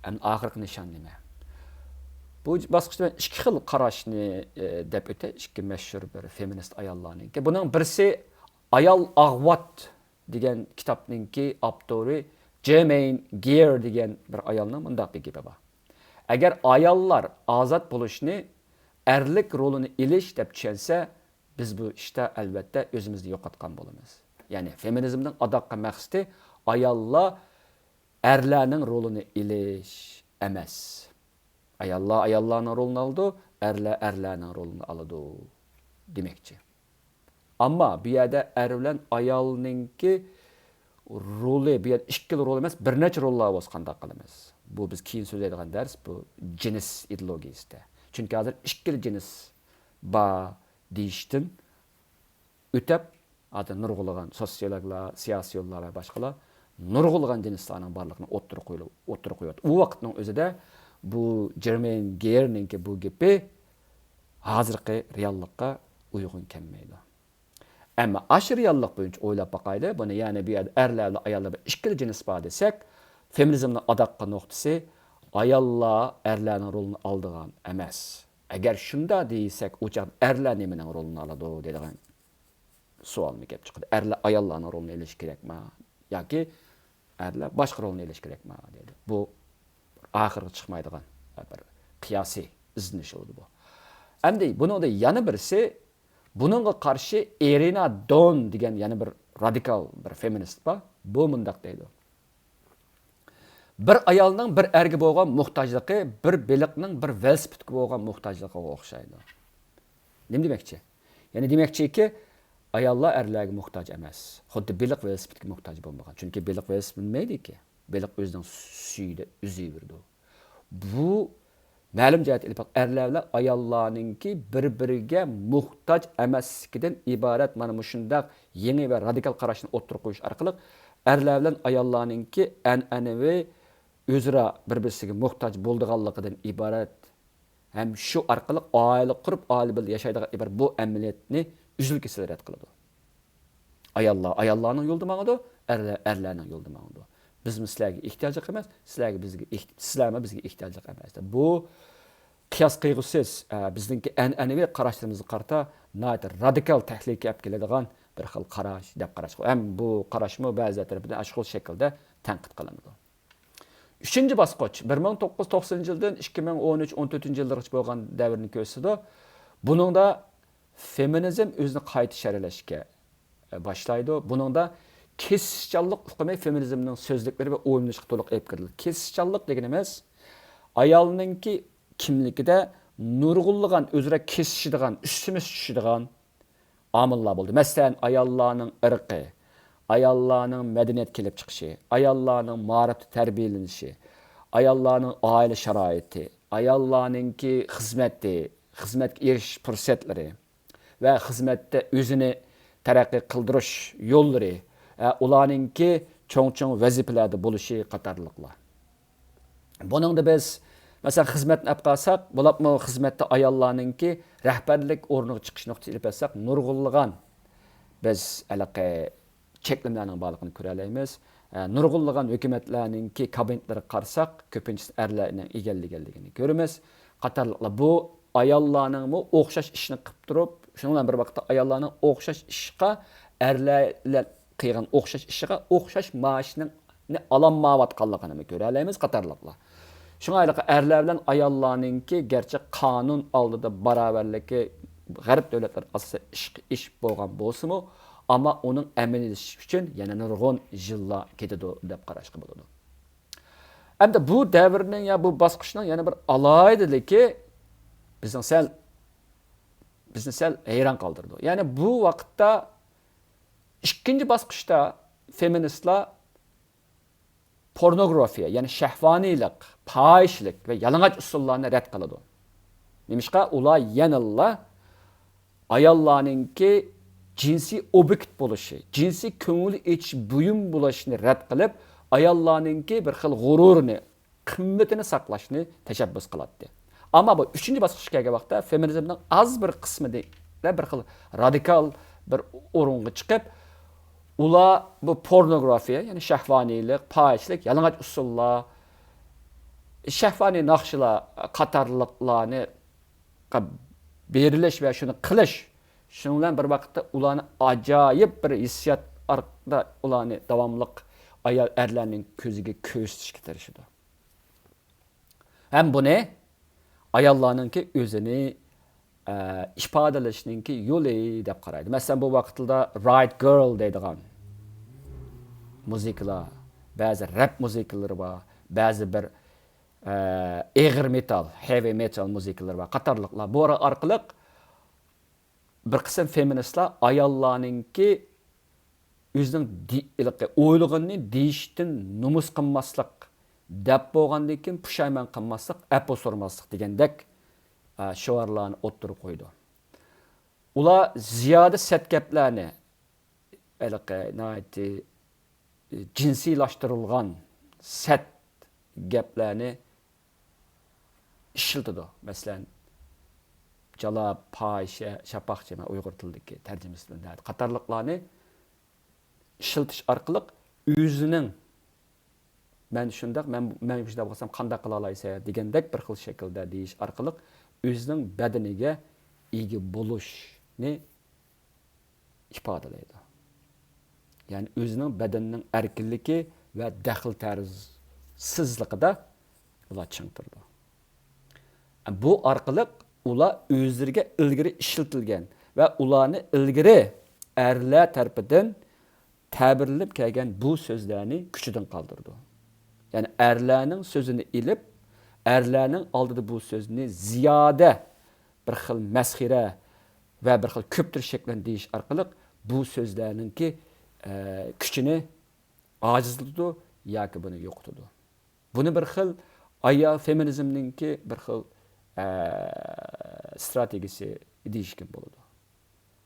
ئەمدى ئاخىرقى نىشان نېمە؟ بۇ باسقۇچتا مەن ئىككى خىل قاراشنى، ئى، دەپ ئۆتەي، ئىككى مەشھۇر بىر فېمىنىست ئاياللارنىڭكى. بۇنىڭ بىرسى ئايال ئاغۋات دېگەن كىتابنىڭكى ئاپتورى جېرمەين گېر دېگەن بىر ئايالنىڭ مۇنداق بىر گېپى بار. ئەگەر ئاياللار ئازاد بولۇشنى ئەرلىك رولىنى ئېلىش دەپ چۈشەنسە، بىز بۇ ئىشتا ئەلۋەتتە ئۆزىمىزنى يوقاتقان بولىمىز. يەنى فېمىنىزمنىڭ ئاداققى مەقسىتى ئاياللار ئەرلەرنىڭ رولىنى ئېلىش ئەمەس. ئاياللار ئاياللارنىڭ رولىنى ئالىدۇ، ئەرلەر ئەرلەرنىڭ رولىنى ئالىدۇ دېمەكچى. ئەمما بۇ يەردە ئەر بىلەن ئايالنىڭكى رولى، بۇ يەردە ئىككىلا رول ئەمەس، بىر نەچچە روللار بولسا قانداق قىلىمىز؟ بۇ بىز كېيىن سۆزلەيدىغان دەرس، بۇ جىنس ئىدېئولوگىيىسىدە. چۈنكى ھازىر ئىككىلا جىنس بار دېيىشتىن ئۆتەپ، ھازىر نۇرغۇنلىغان سوتسىيولوگلار، سىياسىيونلار ۋە باشقىلار نۇرغۇنلىغان جىنسلارنىڭ بارلىقىنى ئوتتۇرىغا قويۇلۇپ، ئوتتۇرىغا قويۇۋاتىدۇ. ئۇ ۋاقىتنىڭ ئۆزىدە بۇ جېرمەين گېرنىڭكى بۇ گېپى ھازىرقى رېئاللىققا ئۇيغۇن كەلمەيدۇ. ئەمما ئاشۇ رېئاللىق بويىچە ئويلاپ باقايلى، بۇنى، يەنى بۇ يەردە ئەرلەر بىلەن ئاياللار بىر ئىككىلا جىنس بار دېسەك، فېمىنىزمنىڭ ئاداققى نۇقتىسى ئاياللار ئەرلەرنىڭ رولىنى ئالىدىغان ئەمەس. ئەگەر شۇنداق دېسەك، ئۇ چاغدا ئەرلەر نېمىنىڭ رولىنى ئالىدۇ دەيدىغان سوئالمۇ كېلىپ چىقىدۇ. ئەرلەر ئاياللارنىڭ رولىنى ئېلىشى كېرەكما ياكى ئەرلەر باشقا رولنى ئېلىشى كېرەكما دەيدۇ. بۇ ئاخىرغا چىقمايدىغان بىر قىياسىي ئىزدىنىش بولىدۇ بۇ. ئەمدى بۇنىڭدا يەنە بىرسى، بۇنىڭغا قارشى ئېرىنا دون دېگەن يەنە بىر رادىكال بىر فېمىنىست بار. بۇ مۇنداق دەيدۇ. بىر ئايالنىڭ بىر ئەرگە بولغان موھتاجلىقى بىر بېلىقنىڭ بىر ۋېلىسىپىتكە بولغان موھتاجلىقىغا ئوخشايدۇ. نېمە دېمەكچى؟ يەنى دېمەكچىكى، ئاياللار ئەرلەرگە موھتاج ئەمەس. خۇددى بېلىق ۋېلىسىپىتكە موھتاج بولمىغان. چۈنكى بېلىق ۋېلىسىپىت مىنمەيدىكى. بېلىق ئۆزىنىڭ سۈيىدە ئۈزۈۋېرىدۇ. بۇ مەلۇم جەھەتتىن ئېلىپ باق-، ئەرلەر بىلەن ئاياللارنىڭكى بىر-بىرىگە موھتاج ئەمەسلىكىدىن ئىبارەت مانا مۇشۇنداق يېڭى ۋە رادىكال قاراشنى ئوتتۇرىغا قويۇش ئارقىلىق ئەرلەر بىلەن ئاياللارنىڭكى ئەنئەنىۋى ئۆزئارا بىر-بىرسىگە موھتاج بولىدىغانلىقىدىن ئىبارەت ھەم شۇ ئارقىلىق ئائىلە قۇرۇپ، ئائىلە بىلەن ياشايدىغان ئىبارەت بۇ ئەمەلىيەتنى ئۈزۈل-كېسىل رەت قىلىدۇ. ئاياللار ئاياللارنىڭ يولىدا ماڭىدۇ، ئەرلەر ئەرلەرنىڭ يولىدا ماڭىدۇ. بىزمۇ سىلەرگە ئېھتىياجلىق ئەمەس، سىلەرگە بىزگە ئېھ-، سىلەرمۇ بىزگە ئېھتىياجلىق ئەمەس دەپ. بۇ قىياس قىلغۇسىز، ئە، بىزنىڭكى ئەنئەنىۋى قاراشلىرىمىزغا قارىتا ناھايىتى رادىكال تەھلىكە ئەپ كېلىدىغان بىر خىل قاراش دەپ قاراشقا. ھەم بۇ قاراشمۇ بەزىلەر تەرىپىدىن ئاشۇ خىل شەكىلدە تەنقىد قىلىنىدۇ. ئۈچىنچى باسقۇچ، بىر مىڭ توققۇز يۈز توقسىنىنچى يىلدىن ئىككى مىڭ ئون ئۈچ، ئون تۆتىنچى يىللىغىچە بولغان دەۋرنى كۆرسىتىدۇ. بۇنىڭدا فېمىنىزم ئۆزىنى قايتا شەرھلەشكە، ئە، باشلايدۇ. بۇنىڭدا كېسىشچانلىق ئۇقۇمى فېمىنىزمنىڭ سۆزلۈكلىرى ۋە ئويلىنىشىغا تولۇق ئېلىپ كىرىدۇ. كېسىشچانلىق دېگىنىمىز ئايالنىڭكى كىملىكىدە نۇرغۇنلىغان ئۆزئارا كېسىشىدىغان، ئۈستىمىز چۈشىدىغان ئامىللار بولدى. مەسىلەن، ئاياللارنىڭ ئىرقى، ئاياللارنىڭ مەدەنىيەت كېلىپ چىقىشى، ئاياللارنىڭ مائارىپتا تەربىيەلىنىشى، ئاياللارنىڭ ئائىلە شارائىتى، ئاياللارنىڭكى خىزمىتى، خىزمەتكە ئېرىشىش پۇرسەتلىرى ۋە خىزمەتتە ئۆزىنى تەرەققىي قىلدۇرۇش يوللىرى، ئە، ئۇلارنىڭكى چوڭ-چوڭ ۋەزىپىلەردە بولۇشى قاتارلىقلار. بۇنىڭدا بىز، مەسىلەن، خىزمەتنى ئەپ قالساق، بولۇپمۇ خىزمەتتە ئاياللارنىڭكى رەھبەرلىك ئورنىغا چىقىش نۇقتىسى ئېلىپ ئەتسەق، نۇرغۇنلىغان بىز ھېلىقى چەكلىمىلەرنىڭ بارلىقىنى كۆرەلەيمىز. ئە، نۇرغۇنلىغان ھۆكۈمەتلەرنىڭكى كابىنېتلىرىگە قارىساق، كۆپىنچىسىنى ئەرلەرنىڭ ئىگىلىگەنلىكىنى كۆرىمىز. قاتارلىقلار. بۇ ئاياللارنىڭمۇ ئوخشاش ئىشنى قىلىپ تۇرۇپ، شۇنىڭ بىلەن بىر ۋاقىتتا ئاياللارنىڭ ئوخشاش ئىشقا، ئەرلەر قىلغان ئوخشاش ئىشىغا ئوخشاش مائاشنى ئالالمايۋاتقانلىقىنىمۇ كۆرەلەيمىز قاتارلىقلار. شۇڭا ھېلىقى ئەرلەر بىلەن ئاياللارنىڭكى گەرچە قانۇن ئالدىدا باراۋەرلىكى غەرب دۆلەتلىرى ئاساسىدا ئىشقا ئېشىپ بولغان بولسىمۇ، ئەمما ئۇنىڭ ئەمەلىيلىشىشى ئۈچۈن يەنە نۇرغۇن يىللار كېتىدۇ دەپ قاراشقا بولىدۇ. ئەمدى بۇ دەۋرنىڭ يا بۇ باسقۇچنىڭ يەنە بىر ئالاھىدىلىكى بىزنىڭ سەل، بىزنى سەل ھەيران قالدۇرىدۇ. يەنى بۇ ۋاقىتتا ئىككىنچى باسقۇچتا فېمىنىستلار پورنوگرافىيە، يەنى شەھۋانىيلىق، پاھىشىلىك ۋە يالىڭاچ ئۇسسۇللارنى رەت قىلىدۇ. نېمىشقا؟ ئۇلار يەنىلا ئاياللارنىڭكى جىنسىي ئوبيېكت بولۇشى، جىنسىي كۆڭۈل ئېچىش بۇيۇم بولۇشىنى رەت قىلىپ، ئاياللارنىڭكى بىر خىل غۇرۇرىنى، قىممىتىنى ساقلاشنى تەشەببۇس قىلاتتى. ئەمما بۇ ئۈچىنچى باسقۇچقا كەلگەن ۋاقىتتا فېمىنىزمنىڭ ئاز بىر قىسمىدا بىر خىل رادىكال بىر ئورۇنغا چىقىپ، ئۇلار بۇ پورنوگرافىيە، يەنى شەھۋانىيلىق، پاھىشىلىك، يالىڭاچ ئۇسسۇللار، شەھۋانىي ناخشىلار قاتارلىقلارنى بېرىلىش ۋە شۇنى قىلىش، شۇنىڭ بىلەن بىر ۋاقىتتا ئۇلارنى ئاجايىپ بىر ھېسسىيات ئارقىدا ئۇلارنى داۋاملىق ئايال ئەرلەرنىڭ كۆزىگە كۆرسىتىشكە تىرىشىدۇ. ھەم بۇنى ئاياللارنىڭكى ئۆزىنى، ئە، ئىپادىلىشىنىڭكى يولى دەپ قارايدۇ. مەسىلەن، بۇ ۋاقىتتا رايت گىرل دەيدىغان مۇزىكىلار، بەزى رەپ مۇزىكىلىرى بار، بەزى بىر، ئە، ئېغىر مېتال، ھېۋى مېتال مۇزىكىلىرى بار قاتارلىقلار. بۇ ئارقىلىق بىر قىسىم فېمىنىستلار ئاياللارنىڭكى ئۆزىنىڭ دې-، ھېلىقى ئويلىغىنىنى دېيىشتىن نومۇس قىلماسلىق، دەپ بولغاندىن كېيىن پۇشايمان قىلماسلىق، ئەپۇ سورىماسلىق دېگەندەك، ئە، شوئارلارنى ئوتتۇرىغا قويىدۇ. ئۇلار زىيادە سەت گەپلەرنى، ھېلىقى ناھايىتى جىنسىيلاشتۇرۇلغان سەت گەپلەرنى ئىشلىتىدۇ. مەسىلەن، جالا، پاھىشە، شاپاقچى، مەن ئۇيغۇر تىلىدىكى تەرجىمىسى بىلەن قاتارلىقلارنى ئىشلىتىش ئارقىلىق ئۆزىنىڭ، مەن شۇنداق، مەن، مەن شۇنداق بولسام قانداق قىلالايسەن دېگەندەك بىر خىل شەكىلدە دېيىش ئارقىلىق ئۆزىنىڭ بەدىنىگە ئىگە بولۇشنى ئىپادىلەيدۇ. يەنى ئۆزىنىڭ بەدىنىنىڭ ئەركىنلىكى ۋە دەخلى تەرۇزسىزلىقىدا ئۇلار چىڭ تۇرىدۇ. بۇ ئارقىلىق ئۇلار ئۆزلىرىگە ئىلگىرى ئىشلىتىلگەن ۋە ئۇلارنى ئىلگىرى ئەرلەر تەرىپىدىن تەبىرلىنىپ كەلگەن بۇ سۆزلەرنى كۈچىدىن قالدۇرىدۇ. يەنى ئەرلەرنىڭ سۆزىنى ئېلىپ، ئەرلەرنىڭ ئالدىدا بۇ سۆزنى زىيادە بىر خىل مەسخىرە ۋە بىر خىل كۆپتۈرۈش شەكلىدە دېيىش ئارقىلىق بۇ سۆزلەرنىڭكى، ئە، كۈچىنى ئاجىزلىتىدۇ ياكى بۇنى يوقىتىدۇ. بۇنى بىر خىل ئايال فېمىنىزمنىڭكى بىر خىل، ئە، ستراتېگىيىسى دېيىشكە بولىدۇ.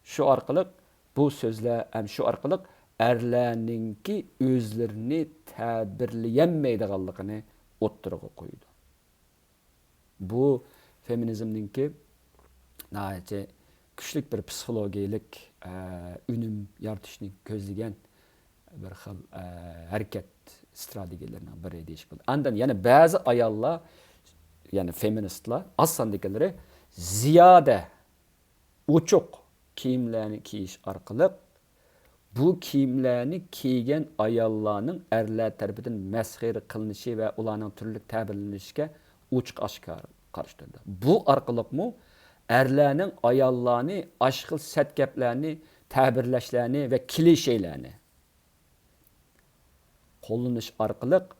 شۇ ئارقىلىق بۇ سۆزلەر ھەم شۇ ئارقىلىق ئەرلەرنىڭكى ئۆزلىرىنى تەبىرلىيەلمەيدىغانلىقىنى ئوتتۇرىغا قويىدۇ. بۇ فېمىنىزمنىڭكى ناھايىتى كۈچلۈك بىر پسىخولوگىيىلىك، ئە، ئۈنۈم يارىتىشنى كۆزلىگەن بىر خىل، ئە، ھەرىكەت ستراتېگىيەلىرىنىڭ بىرى دېيىشكە بولىدۇ. ئاندىن يەنە بەزى ئاياللار، يەنى فېمىنىستلار، ئاز ساندىكىلىرى زىيادە ئوچۇق كىيىملەرنى كىيىش ئارقىلىق بۇ كىيىملەرنى كىيگەن ئاياللارنىڭ ئەرلەر تەرىپىدىن مەسخىرە قىلىنىشى ۋە ئۇلارنىڭ تۈرلۈك تەبىرلىنىشىگە ئوچۇق ئاشكارا قارشى تۇرىدۇ. بۇ ئارقىلىقمۇ ئەرلەرنىڭ ئاياللارنى ئاشۇ خىل سەت گەپلەرنى، تەبىرلەشلەرنى ۋە كلىشېلەرنى قوللىنىش ئارقىلىق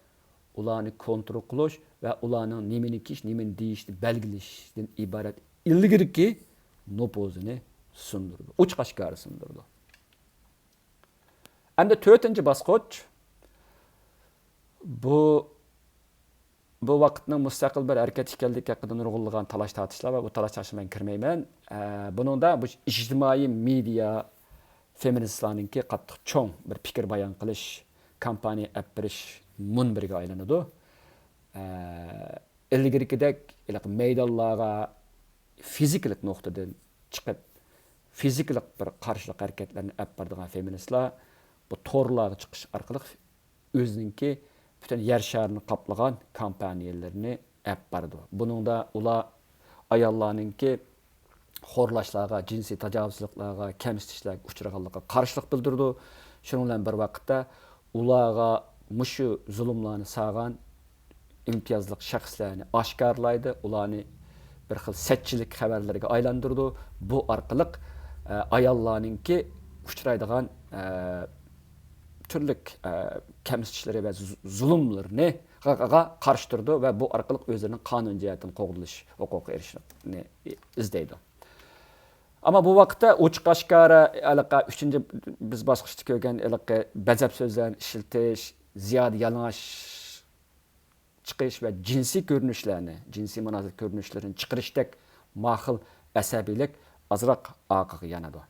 ئۇلارنى كونترول قىلىش ۋە ئۇلارنىڭ نېمىنى كىيىش، نېمىنى دېيىشنى بەلگىلەشتىن ئىبارەت ئىلگىرىكى نوپۇزىنى سۇندۇرىدۇ، ئوچۇق ئاشكارا سۇندۇرىدۇ. ئەمدى تۆتىنچى باسقۇچ، بۇ، بۇ ۋاقىتنىڭ مۇستەقىل بىر ھەرىكەت ئىكەنلىكى ھەققىدە نۇرغۇنلىغان تالاش-تارتىشلار بار. بۇ تالاش-تارتىشقا مەن كىرمەيمەن. ئە، بۇنىڭدا بۇ ئىجتىمائىي مېدىيا فېمىنىستلارنىڭكى قاتتىق چوڭ بىر پىكىر بايان قىلىش، كامپانىيە ئەپ بېرىش مۇنبىرىگە ئايلىنىدۇ. ئە، ئىلگىرىكىدەك ھېلىقى مەيدانلارغا فىزىكىلىق نۇقتىدىن چىقىپ، فىزىكىلىق بىر قارشىلىق ھەرىكەتلەرنى ئەپ بارىدىغان فېمىنىستلار بۇ تورلارغا چىقىش ئارقىلىق ئۆزىنىڭكى پۈتۈن يەر شارىنى قاپلىغان كامپانىيەلىرىنى ئەپ بارىدۇ. بۇنىڭدا ئۇلار ئاياللارنىڭكى خورلاشلارغا، جىنسىي تاجاۋۇزچىلىقلارغا، كەمسىتىشلەرگە ئۇچرىغانلىقىغا قارشىلىق بىلدۈرىدۇ. شۇنىڭ بىلەن بىر ۋاقىتتا ئۇلارغا مۇشۇ زۇلۇملارنى سالغان ئىمتىيازلىق شەخسلەرنى ئاشكارىلايدۇ، ئۇلارنى بىر خىل سەتچىلىك خەۋەرلىرىگە ئايلاندۇرىدۇ. بۇ ئارقىلىق، ئە، ئاياللارنىڭكى ئۇچرايدىغان، ئە، تۈرلۈك، ئە، كەمسىتىشلىرى ۋە زۇ-، زۇلۇملىرىنى، غا، غا، غا قارشى تۇرىدۇ ۋە بۇ ئارقىلىق ئۆزلىرىنىڭ قانۇن جەھەتتىن قوغدىلىش ھوقۇقىغا ئېرىشىشنى ئىزدەيدۇ. ئەمما بۇ ۋاقىتتا ئوچۇق ئاشكارا ھېلىقى ئۈچىنچى بىز باسقۇچتا كۆرگەن ھېلىقى بەزەپ سۆزلەرنى ئىشلىتىش، زىيادە يالىڭاچ چىقىش ۋە جىنسىي كۆرۈنۈشلەرنى، جىنسىي مۇناسىۋەت كۆرۈنۈشلىرىنى چىقىرىشتەك ماخىل ئەسەبىيلىك ئازراق ئارقىغا يانىدۇ.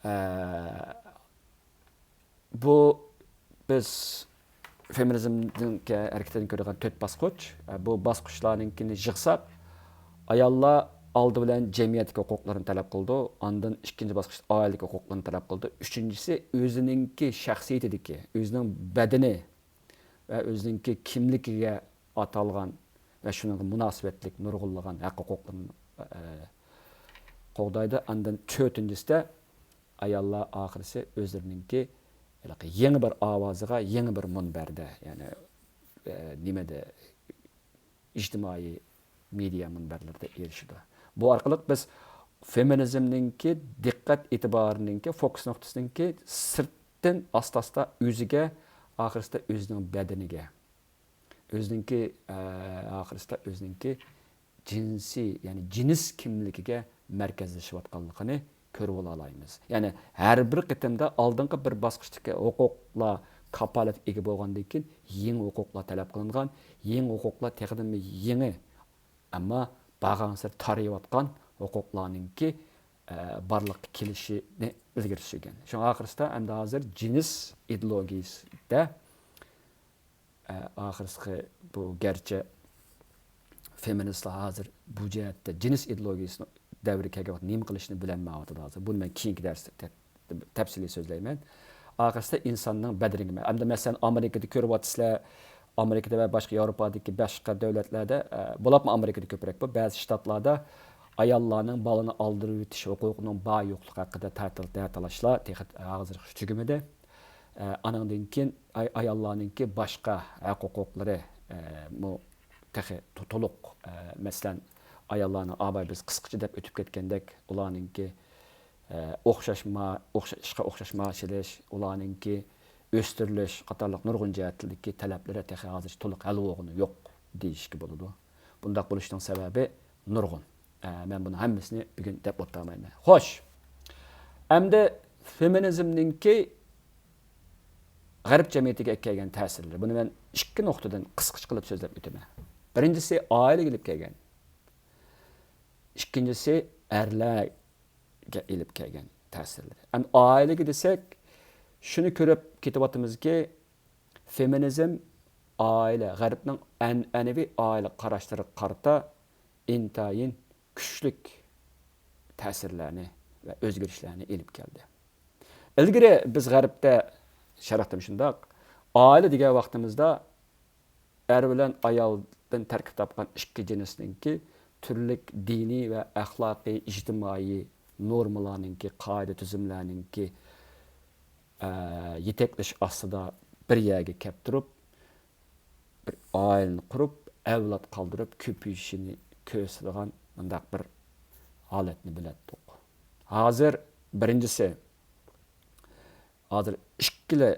ئە، بۇ بىز فېمىنىزمنىڭ ھەرىكىتىدىن كۆرىدىغان تۆت باسقۇچ. ئە، بۇ باسقۇچلارنىڭكىنى يىغساق، ئاياللار ئالدى بىلەن جەمئىيەتتىكى ھوقۇقلىرىنى تەلەپ قىلىدۇ، ئاندىن ئىككىنچى باسقۇچتا ئائىلىدىكى ھوقۇقلىرىنى تەلەپ قىلىدۇ، ئۈچىنچىسى ئۆزىنىڭكى شەخسىيىتىدىكى، ئۆزىنىڭ بەدىنى ۋە ئۆزىنىڭكى كىملىكىگە ئاتالغان ۋە شۇنىڭغا مۇناسىۋەتلىك نۇرغۇنلىغان ھەق ھوقۇقلىرىنى، ئە، قوغدايدۇ. ئاندىن تۆتىنچىسىدە ئاياللار ئاخىرسى ئۆزلىرىنىڭكى ھېلىقى يېڭى بىر ئاۋازىغا، يېڭى بىر مۇنبەردە، يەنى، ئە، نېمىدە، ئىجتىمائىي مېدىيا مۇنبەرلىرىدە ئېرىشىدۇ. بۇ ئارقىلىق بىز فېمىنىزمنىڭكى دىققەت ئېتىبارىنىڭكى، فوكۇس نۇقتىسىنىڭكى سىرتتىن ئاستا-ئاستا ئۆزىگە، ئاخىرسىدا ئۆزىنىڭ بەدىنىگە، ئۆزىنىڭكى، ئە، ئاخىرسىدا ئۆزىنىڭكى جىنسىي، يەنى جىنس كىملىكىگە مەركەزلىشىۋاتقانلىقىنى كۆرۈۋالالايمىز. يەنى ھەر بىر قېتىمدا ئالدىنقى بىر باسقۇچتىكى ھوقۇقلار كاپالەتكە ئىگە بولغاندىن كېيىن يېڭى ھوقۇقلار تەلەپ قىلىنغان، يېڭى ھوقۇقلار تېخىدىنمۇ يېڭى، ئەمما بارغانسېرى تارىيىۋاتقان ھوقۇقلارنىڭكى، ئە، بارلىققا كېلىشىنى ئىلگىرى سۈرگەن. شۇڭا ئاخىرسىدا ئەمدى ھازىر جىنس ئىدېئولوگىيىسىدە ئە، ئاخىرسىقى بۇ گەرچە فېمىنىستلار ھازىر بۇ جەھەتتە جىنس ئىدېئولوگىيىسىنىڭ دەۋرى كەلگەن ۋاقىتتا نېمە قىلىشنى بىلەلمەيۋاتىدۇ ھازىر. بۇنى مەن كېيىنكى دەرستە تە-، تەپسىلىي سۆزلەيمەن. ئاخىرسىدا ئىنساننىڭ بەدىنىگە، ئەمدى مەسىلەن، ئامېرىكىدا كۆرۈۋاتىسىلەر، ئامېرىكىدا ۋە باشقا ياۋروپادىكى باشقا دۆلەتلەردە، ئە، بولۇپمۇ ئامېرىكىدا كۆپرەك بۇ، بەزى شتاتلاردا ئاياللارنىڭ بالىنى ئالدۇرۇۋېتىش ھوقۇقىنىڭ بار يوقلۇقى ھەققىدە تەتىل-، تەتالاشلار تېخى ھازىرغىچە تۈگىمىدى. ئە، ئانىڭدىن كېيىن ئاي-، ئاياللارنىڭكى باشقا ھەق ھوقۇقلىرى، ئە، مۇ-، تېخى تو-، تولۇق، ئە، مەسىلەن، ئاياللارنىڭ ئاباي بىز قىسقىچە دەپ ئۆتۈپ كەتكەندەك، ئۇلارنىڭكى، ئە، ئوخشاش ما-، ئوخشا-، ئىشقا ئوخشاش مائاش ئېلىش، ئۇلارنىڭكى ئۆستۈرۈلۈش قاتارلىق نۇرغۇن جەھەتلىكى تەلەپلىرى تېخى ھازىرچە تولۇق ھەل بولغىنى يوق دېيىشكە بولىدۇ. بۇنداق بولۇشنىڭ سەۋەبى نۇرغۇن. ئە، مەن بۇنى ھەممىسىنى بۈگۈن دەپ ئولتۇرمايمەن. خوش! ئەمدى فېمىنىزمنىڭكى غەرب جەمئىيىتىگە ئەكەلگەن تەسىرلىرى. بۇنى مەن ئىككى نۇقتىدىن قىسقىچە قىلىپ سۆزلەپ ئۆتىمەن. بىرىنچىسى ئائىلىگە ئېلىپ كەلگەن. ئىككىنچىسى ئەرلەرگە ئېلىپ كەلگەن تەسىرلىرى. ئەمدى ئائىلىگە دېسەك، شۇنى كۆرۈپ كېتىۋاتىمىزكى، فېمىنىزم ئائىلە، غەربنىڭ ئەنئەنىۋى ئائىلە قاراشلىرىغا قارىتا ئىنتايىن كۈچلۈك تەسىرلەرنى ۋە ئۆزگىرىشلەرنى ئېلىپ كەلدى. ئىلگىرى بىز غەربتە، شەرقتىمۇ شۇنداق، ئائىلە دېگەن ۋاقتىمىزدا ئەر بىلەن ئايالدىن تەركىب تاپقان ئىككى جىنسنىڭكى تۈرلۈك دىنىي ۋە ئەخلاقىي، ئىجتىمائىي نورمىلارنىڭكى، قائىدە تۈزۈملەرنىڭكى، ئە، يېتەكلىشى ئاستىدا بىر يەرگە كەپ تۇرۇپ، بىر ئائىلىنى قۇرۇپ، ئەۋلاد قالدۇرۇپ كۆپىيىشىنى كۆرسىتىدىغان مۇنداق بىر ھالەتنى بىلەتتۇق. ھازىر بىرىنچىسى، ھازىر ئىككىلا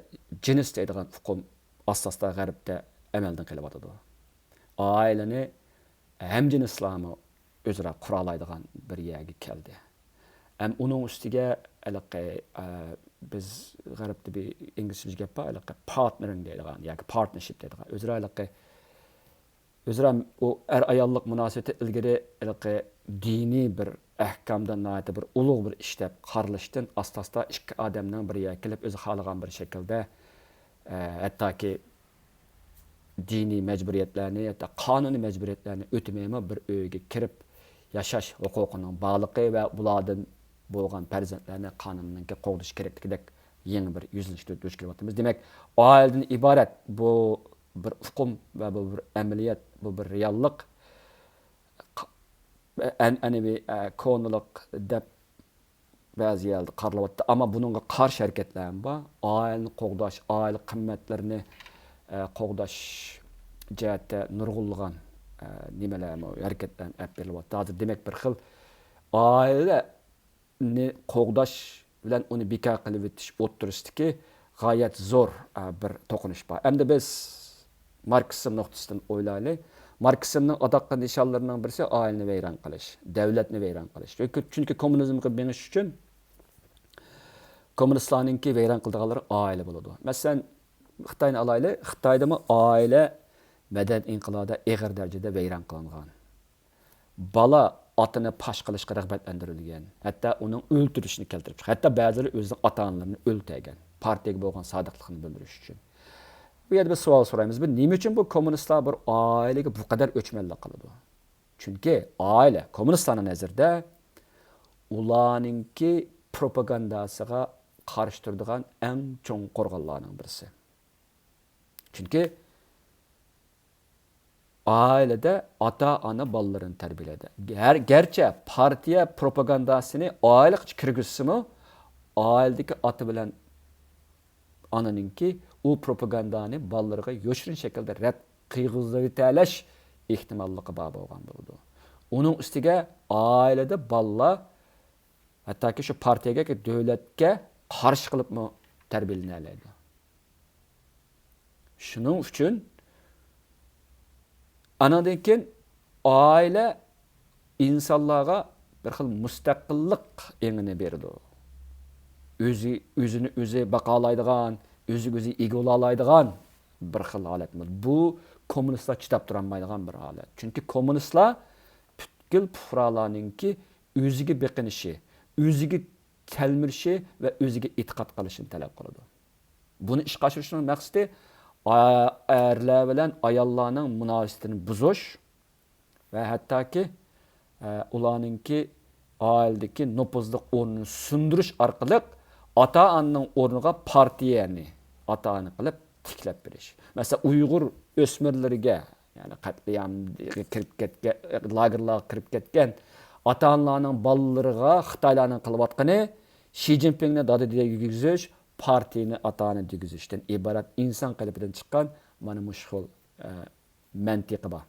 جىنس دەيدىغان ئۇقۇم ئاستا-ئاستا غەربتە ئەمەلدىن قېلىۋاتىدۇ. ئائىلىنى ھەمجىنسلارمۇ ئۆزئارا قۇرالايدىغان بىر يەرگە كەلدى. ھەم ئۇنىڭ ئۈستىگە ھېلىقى، ئە، بىز غەربتە بىر ئىنگلىزچە گەپ بار، ھېلىقى پارتنېرىنگ دەيدىغان ياكى پارتنېرشىپ دەيدىغان، ئۆزئارا ھېلىقى ئۆزئارا ئۇ ئەر-ئاياللىق مۇناسىۋىتى ئىلگىرى ھېلىقى دىنىي بىر ئەھكامدا ناھايىتى بىر ئۇلۇغ بىر ئىش دەپ قارىلىشتىن ئاستا-ئاستا ئىككى ئادەمنىڭ بىر يەرگە كېلىپ ئۆزى خالىغان بىر شەكىلدە، ئە، ھەتتاكى دىنىي مەجبۇرىيەتلەرنى، ھەتتا قانۇنىي مەجبۇرىيەتلەرنى ئۆتىمەيمۇ بىر ئۆيگە كىرىپ ياشاش ھوقۇقىنىڭ بارلىقى ۋە بۇلاردىن بولغان پەرزەنتلەرنى قانۇننىڭكى قوغدىشى كېرەكلىكىدەك يېڭى بىر يۈزلىنىشكە دۇچ كېلىۋاتىمىز. دېمەك، ئائىلىدىن ئىبارەت بۇ بىر ئۇقۇم ۋە بۇ بىر ئەمەلىيەت، بۇ بىر رېئاللىق، ئەنئەنىۋى، ئە، كونىلىق دەپ بەزى يەردە قارىلىۋاتىدۇ. ئەمما بۇنىڭغا قارشى ھەرىكەتلەرمۇ بار. ئائىلىنى قوغداش، ئائىلە قىممەتلىرىنى، ئە، قوغداش جەھەتتە نۇرغۇنلىغان، ئە، نېمىلەرمۇ، ھەرىكەتلەرمۇ ئېلىپ بېرىلىۋاتىدۇ. ھازىر دېمەك بىر خىل ئائىلە نى قوغداش بىلەن ئۇنى بىكار قىلىۋېتىش ئوتتۇرىسىدىكى غايەت زور، ئە، بىر توقۇنۇش بار. ئەمدى بىز ماركسىزم نۇقتىسىدىن ئويلايلى. ماركسىزمنىڭ ئاداققى نىشانلىرىنىڭ بىرسى ئائىلىنى ۋەيران قىلىش، دۆلەتنى ۋەيران قىلىش. چۈنكى، چۈنكى كوممۇنىزمغا مېڭىش ئۈچۈن كوممۇنىستلارنىڭكى ۋەيران قىلىدىغانلىرى ئائىلە بولىدۇ. مەسىلەن، خىتاينى ئالايلى. خىتايدىمۇ ئائىلە مەدەنىيەت ئىنقىلابىدا ئېغىر دەرىجىدە ۋەيران قىلىنغان. بالا ئاتىنى پاش قىلىشقا رىغبەتلەندۈرۈلگەن، ھەتتا ئۇنىڭ ئۆلتۈرۈشىنى كەلتۈرۈپ چىققان، ھەتتا بەزىلىرى ئۆزىنىڭ ئاتا-ئانىلىرىنى ئۆلتۈرگەن، پارتىيەگە بولغان سادىقلىقىنى بىلدۈرۈش ئۈچۈن. بۇ يەردە بىر سوئال سورايمىز، بۇ نېمە ئۈچۈن بۇ كوممۇنىستلار بىر ئائىلىگە بۇ قەدەر ئۆچمەنلىك قىلىدۇ؟ چۈنكى ئائىلە كوممۇنىستلارنىڭ نەزىرىدە ئۇلارنىڭكى پروپاگانداسىغا قارشى تۇرىدىغان ئەڭ چوڭ قورغانلارنىڭ بىرسى. چۈنكى ئائىلىدە ئاتا-ئانا بالىلىرىنى تەربىيەلەيدۇ. گەر-، گەرچە پارتىيە پروپاگانداسىنى ئائىلىگە كىرگۈزسىمۇ، ئائىلىدىكى ئاتا بىلەن ئانىنىڭكى ئۇ پروپاگاندانى بالىلىرىغا يوشۇرۇن شەكىلدە رەت قىلغۇزۇۋېتەلەش ئېھتىماللىقى بار بولغان بولىدۇ. ئۇنىڭ ئۈستىگە ئائىلىدە بالىلار ھەتتاكى شۇ پارتىيەگە، دۆلەتكە قارشى قىلىپمۇ تەربىيەلىنەلەيدۇ. شۇنىڭ ئۈچۈن ئانىڭدىن كېيىن ئائىلە ئىنسانلارغا بىر خىل مۇستەقىللىق ئېڭىنى بېرىدۇ. ئۆزى، ئۆزىنى ئۆزى باقالايدىغان، ئۆزىگە ئۆزى ئىگە بولالايدىغان بىر خىل ھالەت. بۇ كوممۇنىستلار چىداپ تۇرالمايدىغان بىر ھالەت. چۈنكى كوممۇنىستلار پۈتكۈل پۇقرالارنىڭكى ئۆزىگە بېقىنىشى، ئۆزىگە تەلمۈرۈشى ۋە ئۆزىگە ئېتىقاد قىلىشىنى تەلەپ قىلىدۇ. بۇنى ئىشقا ئاشۇرۇشنىڭ مەقسىتى، ئا-، ئەرلەر بىلەن ئاياللارنىڭ مۇناسىۋىتىنى بۇزۇش ۋە ھەتتاكى، ئە، ئۇلارنىڭكى ئائىلىدىكى نوپۇزلۇق ئورنىنى سۇندۇرۇش ئارقىلىق ئاتا-ئانىنىڭ ئورنىغا پارتىيەنى ئاتا-ئانا قىلىپ تىكلەپ بېرىش. مەسىلەن، ئۇيغۇر ئۆسمۈرلىرىگە، يەنى قەتلىئامغا كىرىپ كەتكەن، لاگېرلارغا كىرىپ كەتكەن ئاتا-ئانىلارنىڭ بالىلىرىغا خىتايلارنىڭ قىلىۋاتقىنى شى جىنپىڭنى دادا دېگۈزۈش، پارتىيىنى ئاتا-ئانا دېگۈزۈشتىن ئىبارەت ئىنسان قېلىپىدىن چىققان مانا مۇشۇ خىل، ئە، مەنتىقى بار.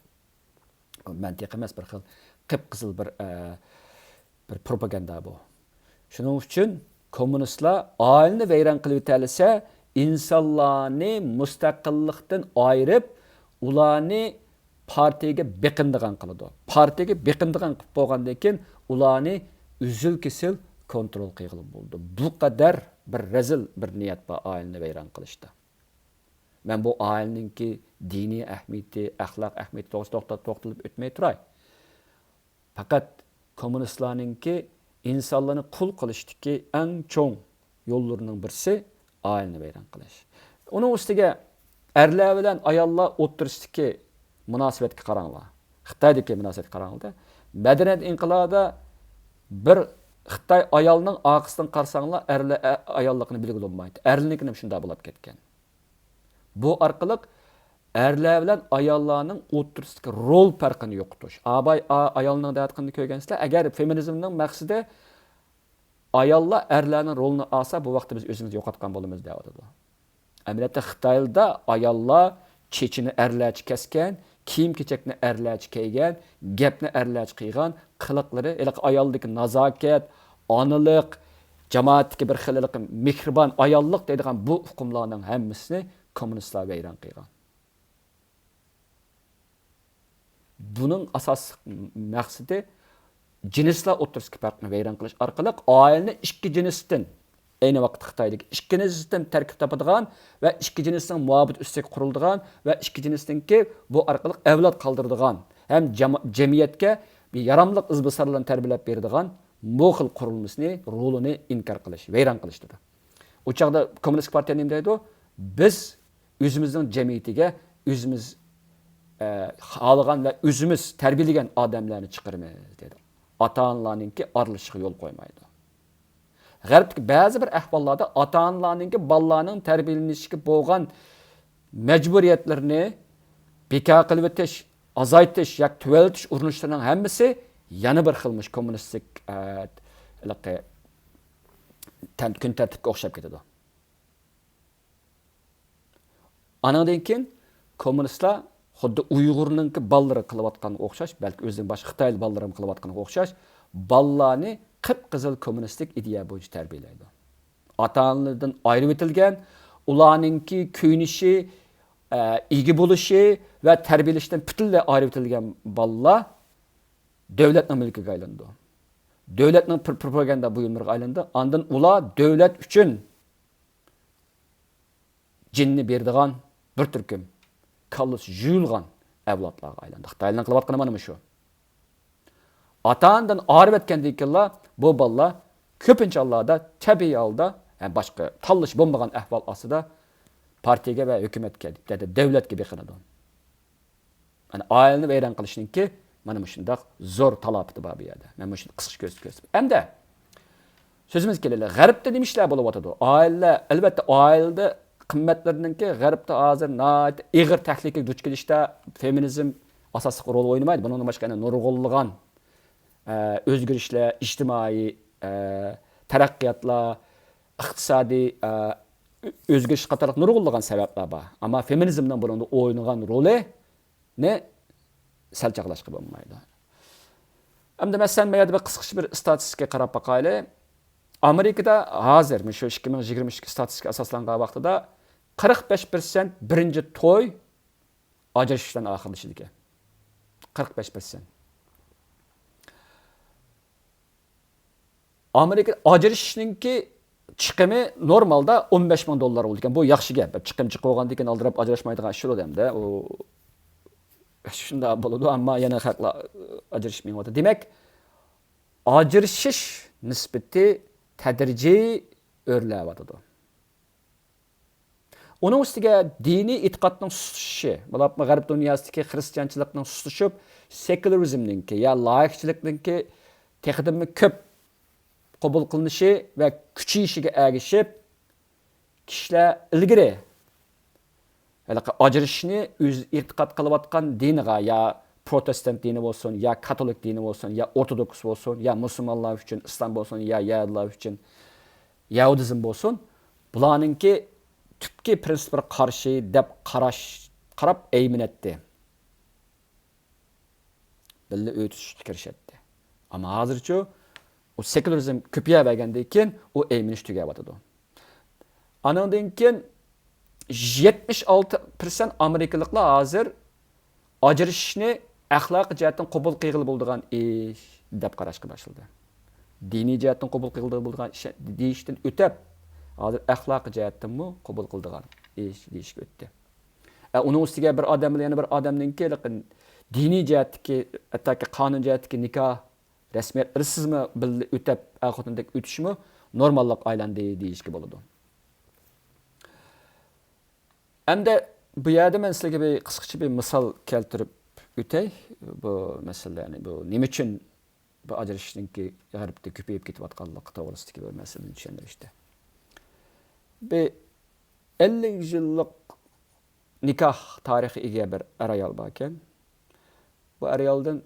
مەنتىق ئەمەس، بىر خىل قىپقىزىل بىر، ئە، بىر پروپاگاندا بۇ. شۇنىڭ ئۈچۈن كوممۇنىستلار ئائىلىنى ۋەيران قىلىۋېتەلىسە، ئىنسانلارنى مۇستەقىللىقتىن ئايرىپ، ئۇلارنى پارتىيەگە بېقىنىدىغان قىلىدۇ. پارتىيەگە بېقىنىدىغان قىلىپ بولغاندىن كېيىن، ئۇلارنى ئۈزۈل-كېسىل كونترول قىلغىلى بولىدۇ. بۇ قەدەر بىر رەزىل بىر نىيەت بار ئائىلىنى ۋەيران قىلىشتا. مەن بۇ ئائىلىنىڭكى دىنىي ئەھمىيىتى، ئەخلاق ئەھمىيىتى توغرىسىدا توختا-، توختىلىپ ئۆتمەي تۇراي. پەقەت كوممۇنىستلارنىڭكى ئىنسانلارنى قۇل قىلىشتىكى ئەڭ چوڭ يوللىرىنىڭ بىرسى ئائىلىنى ۋەيران قىلىش. ئۇنىڭ ئۈستىگە ئەرلەر بىلەن ئاياللار ئوتتۇرىسىدىكى مۇناسىۋەتكە قاراڭلار. خىتايدىكى مۇناسىۋەتكە قاراڭلار. مەدەنىيەت ئىنقىلابىدا بىر خىتاي ئايالنىڭ ئارقىسىدىن قارىساڭلار، ئەرلەر ئە-، ئاياللىقىنى بىلگىلى بولمايدۇ. ئەرلىكىنى شۇنداق بولۇپ كەتكەن. بۇ ئارقىلىق ئەرلەر بىلەن ئاياللارنىڭ ئوتتۇرىسىدىكى رول پەرقىنى يوقىتىش. ئاباي ئا-، ئايالنىڭ دەۋاتقىنىنى كۆرگەنسىلەر، ئەگەر فېمىنىزمنىڭ مەقسىتى ئاياللار ئەرلەرنىڭ رولىنى ئالسا، بۇ ۋاقىتتا بىز ئۆزىمىزنى يوقاتقان بولىمىز دەۋاتىدۇ. ئەمەلىيەتتە خىتايدا ئاياللار چېچىنى ئەرلەرچە كەسكەن، كىيىم-كېچەكنى ئەرلەرچە كىيگەن، گەپنى ئەرلەرچە قىلغان، قىلىقلىرى، ھېلىقى ئايالدىكى نازاكەت، ئانىلىق، جامائەتتىكى بىر خىل ھېلىقى مېھرىبان ئاياللىق دەيدىغان بۇ ئۇقۇملارنىڭ ھەممىسىنى كوممۇنىستلار ۋەيران قىلغان. بۇنىڭ ئاساسلىق مەقسىتى جىنسلار ئوتتۇرىسىدىكى پەرقنى ۋەيران قىلىش ئارقىلىق ئائىلىنى ئىككى جىنستىن، ئەينى ۋاقىتتا خىتايدىكى ئىككى جىنستىن تەركىب تاپىدىغان ۋە ئىككى جىنسنىڭ مۇھەببىتى ئۈستىگە قۇرۇلىدىغان ۋە ئىككى جىنستىنكى بۇ ئارقىلىق ئەۋلاد قالدۇرىدىغان ھەم جاما-، جەمئىيەتكە بىر ياراملىق ئىزباسارلارنى تەربىيەلەپ بېرىدىغان بۇ خىل قۇرۇلمىسىنى، رولىنى ئىنكار قىلىش، ۋەيران قىلىش دېدى. ئۇ چاغدا كوممۇنىست پارتىيە نېمە دەيدۇ؟ بىز ئۆزىمىزنىڭ جەمئىيىتىگە ئۆزىمىز، ئە، خالىغان ۋە ئۆزىمىز تەربىيەلىگەن ئادەملەرنى چىقىرىمىز دەيدۇ. ئاتا-ئانىلارنىڭكى ئارىلىشىشىغا يول قويمايدۇ. غەربتىكى بەزى بىر ئەھۋاللاردا ئاتا-ئانىلارنىڭكى بالىلارنىڭ تەربىيەلىنىشىگە بولغان مەجبۇرىيەتلىرىنى بىكار قىلىۋېتىش، ئازايتىش ياكى تۆۋەنلىتىش ئۇرۇنۇشلىرىنىڭ ھەممىسى يەنە بىر خىل مۇشۇ كوممۇنىستىك، ئە، ھېلىقى تەن-، كۈن تەرتىپكە ئوخشاپ كېتىدۇ. ئانىڭدىن كېيىن كوممۇنىستلار خۇددى ئۇيغۇرنىڭكى بالىلىرى قىلىۋاتقانغا ئوخشاش، بەلكى ئۆزىنىڭ باشقا خىتايلىق بالىلىرىمۇ قىلىۋاتقانغا ئوخشاش، بالىلارنى قىپقىزىل كوممۇنىستىك ئىدىيە بويىچە تەربىيەلەيدۇ. ئاتا-ئانىلىرىدىن ئايرىۋېتىلگەن، ئۇلارنىڭكى كۆيۈنۈشى، ئە، ئىگە بولۇشى ۋە تەربىيەلىشىدىن پۈتۈنلەي ئايرىۋېتىلگەن بالىلار دۆلەتنىڭ مۈلكىگە ئايلىنىدۇ. دۆلەتنىڭ پر-، پروپاگاندا بۇيۇملىرىغا ئايلىنىدۇ. ئاندىن ئۇلار دۆلەت ئۈچۈن جېنىنى بېرىدىغان بىر تۈركۈم كاللىسى يۇيۇلغان ئەۋلادلارغا ئايلاندى. خىتايلارنىڭ قىلىۋاتقىنى مانا مۇشۇ. ئاتا-ئانىدىن ئايرىۋەتكەندىن كېيىنلا بۇ بالىلار كۆپىنچە ھاللاردا تەبىئىي ھالدا، ھە، باشقا تاللىشى بولمىغان ئەھۋال ئاستىدا پارتىيەگە ۋە ھۆكۈمەتكە، دەۋلەتكە بېقىنىدۇ. يەنى ئائىلىنى ۋەيران قىلىشنىڭكى مانا مۇشۇنداق زور تالاپىتى بار بۇ يەردە. مەن مۇشۇنى قىسقىچە كۆرسىتىپ ئۆتسەم. ئەمدى سۆزىمىزگە كېلەيلى. غەربتە نېمە ئىشلار بولۇۋاتىدۇ؟ ئائىلىلەر، ئەلۋەتتە، ئائىلىدە قىممەتلىرىنىڭكى غەربتە ھازىر ناھايىتى ئېغىر تەھلىكىگە دۇچ كېلىشتە فېمىنىزم ئاساسلىق رول ئوينىمايدۇ. بۇنىڭدىن باشقا يەنە نۇرغۇنلىغان، ئە، ئۆزگىرىشلەر، ئىجتىمائىي، ئە، تەرەققىياتلار، ئىقتىسادىي، ئە، ئۆ-، ئۆزگىرىش قاتارلىق نۇرغۇنلىغان سەۋەبلەر بار. ئەمما فېمىنىزمنىڭ بۇنىڭدا ئوينىغان رولى نى سەل چاغلاشقا بولمايدۇ. ئەمدى مەسىلەن، مەن يەردە بىر قىسقىچە بىر ئىستاتىستىكا قاراپ باقايلى. ئامېرىكىدا ھازىر، مۇشۇ ئىككى مىڭ يىگىرمە ئىككى ئىستاتىستىكا ئاساسلانغان ۋاقتىدا قىرىق بەش پىرسەنت بىرىنچى توي ئاجرىشىش بىلەن ئاخىرلىشىدىكەن. قىرىق بەش پىرسەنت. ئامېرىكا ئاجرىشىشنىڭكى چىقىمى نورمالدا ئون بەش مىڭ دوللار بولىدىكەن. بۇ ياخشى گەپ. چىقىم چىقىپ بولغاندىن كېيىن ئالدىراپ ئاجراشمايدىغان ئىش بولىدۇ ئەمدى. ئۇ شۇنداق بولىدۇ، ئەمما يەنە خەقلەر ئاجرىشىپ مېڭىۋاتىدۇ. دېمەك، ئاجرىشىش نىسبىتى تەدرىجىي ئۆرلەۋاتىدۇ. ئۇنىڭ ئۈستىگە دىنىي ئېتىقادنىڭ سۇسلىشىشى، بولۇپمۇ غەرب دۇنياسىدىكى خىرىستىيانچىلىقنىڭ سۇسلىشىپ، سېكۇلارىزمنىڭكى يا لايىقچىلىقنىڭكى تېخىدىنمۇ كۆپ قوبۇل قىلىنىشى ۋە كۈچىيىشىگە ئەگىشىپ، كىشىلەر ئىلگىرى ھېلىقى ئاجرىشىشنى ئۆزى ئېتىقاد قىلىۋاتقان دىنىغا، يا پروتېستانت دىنى بولسۇن، يا كاتولىك دىنى بولسۇن، يا ئورتودوكس بولسۇن، يا مۇسۇلمانلار ئۈچۈن ئىسلام بولسۇن، يا يەھۇدىيلار ئۈچۈن يەھۇدىزم بولسۇن، بۇلارنىڭكى تۈپكى پرىنسىپلىرىغا قارشى دەپ قاراش، قاراپ ئەيمىنەتتى. بىللە ئۆي تۇتۇشقا كىرىشەتتى. ئەمما ھازىرچۇ، ئۇ سېكۇلارىزم كۆپىيەۋەرگەندىن كېيىن ئۇ ئەيمىنىش تۈگەۋاتىدۇ. ئانىڭدىن كېيىن يەتمىش ئالتە پىرسەنت ئامېرىكىلىقلار ھازىر ئاجرىشىشنى ئەخلاقىي جەھەتتىن قوبۇل قىلغىلى بولىدىغان ئىش دەپ قاراشقا باشلىدى. دىنىي جەھەتتىن قوبۇل قىلىدىغان بولىدىغان ئىش دېيىشتىن ئۆتۈپ، ھازىر ئەخلاقىي جەھەتتىنمۇ قوبۇل قىلىدىغان ئىش دېيىشكە ئۆتتى. ئە، ئۇنىڭ ئۈستىگە بىر ئادەم بىلەن يەنە بىر ئادەمنىڭكى دىنىي جەھەتتىكى، ھەتتاكى قانۇن جەھەتتىكى نىكاھ رەسمىيەتلىرىسىزمۇ بىللە ئۆتەپ، ئەر خوتۇندەك ئۆتۈشمۇ نورماللىققا ئايلاندى دېيىشكە بولىدۇ. ئەمدى بۇ يەردە مەن سىلەرگە بىر قىسقىچە بىر مىسال كەلتۈرۈپ ئۆتەي. بۇ مەسىلىنى، بۇ نېمە ئۈچۈن بۇ ئاجرىشىشنىڭكى غەربتە كۆپىيىپ كېتىۋاتقانلىقى توغرىسىدىكى بىر مەسىلىنى چۈشەندۈرۈشتە. بىر ئەللىك يىللىق نىكاھ تارىخى ئىگە بىر ئەر-ئايال باركەن. بۇ ئەر-ئايالدىن،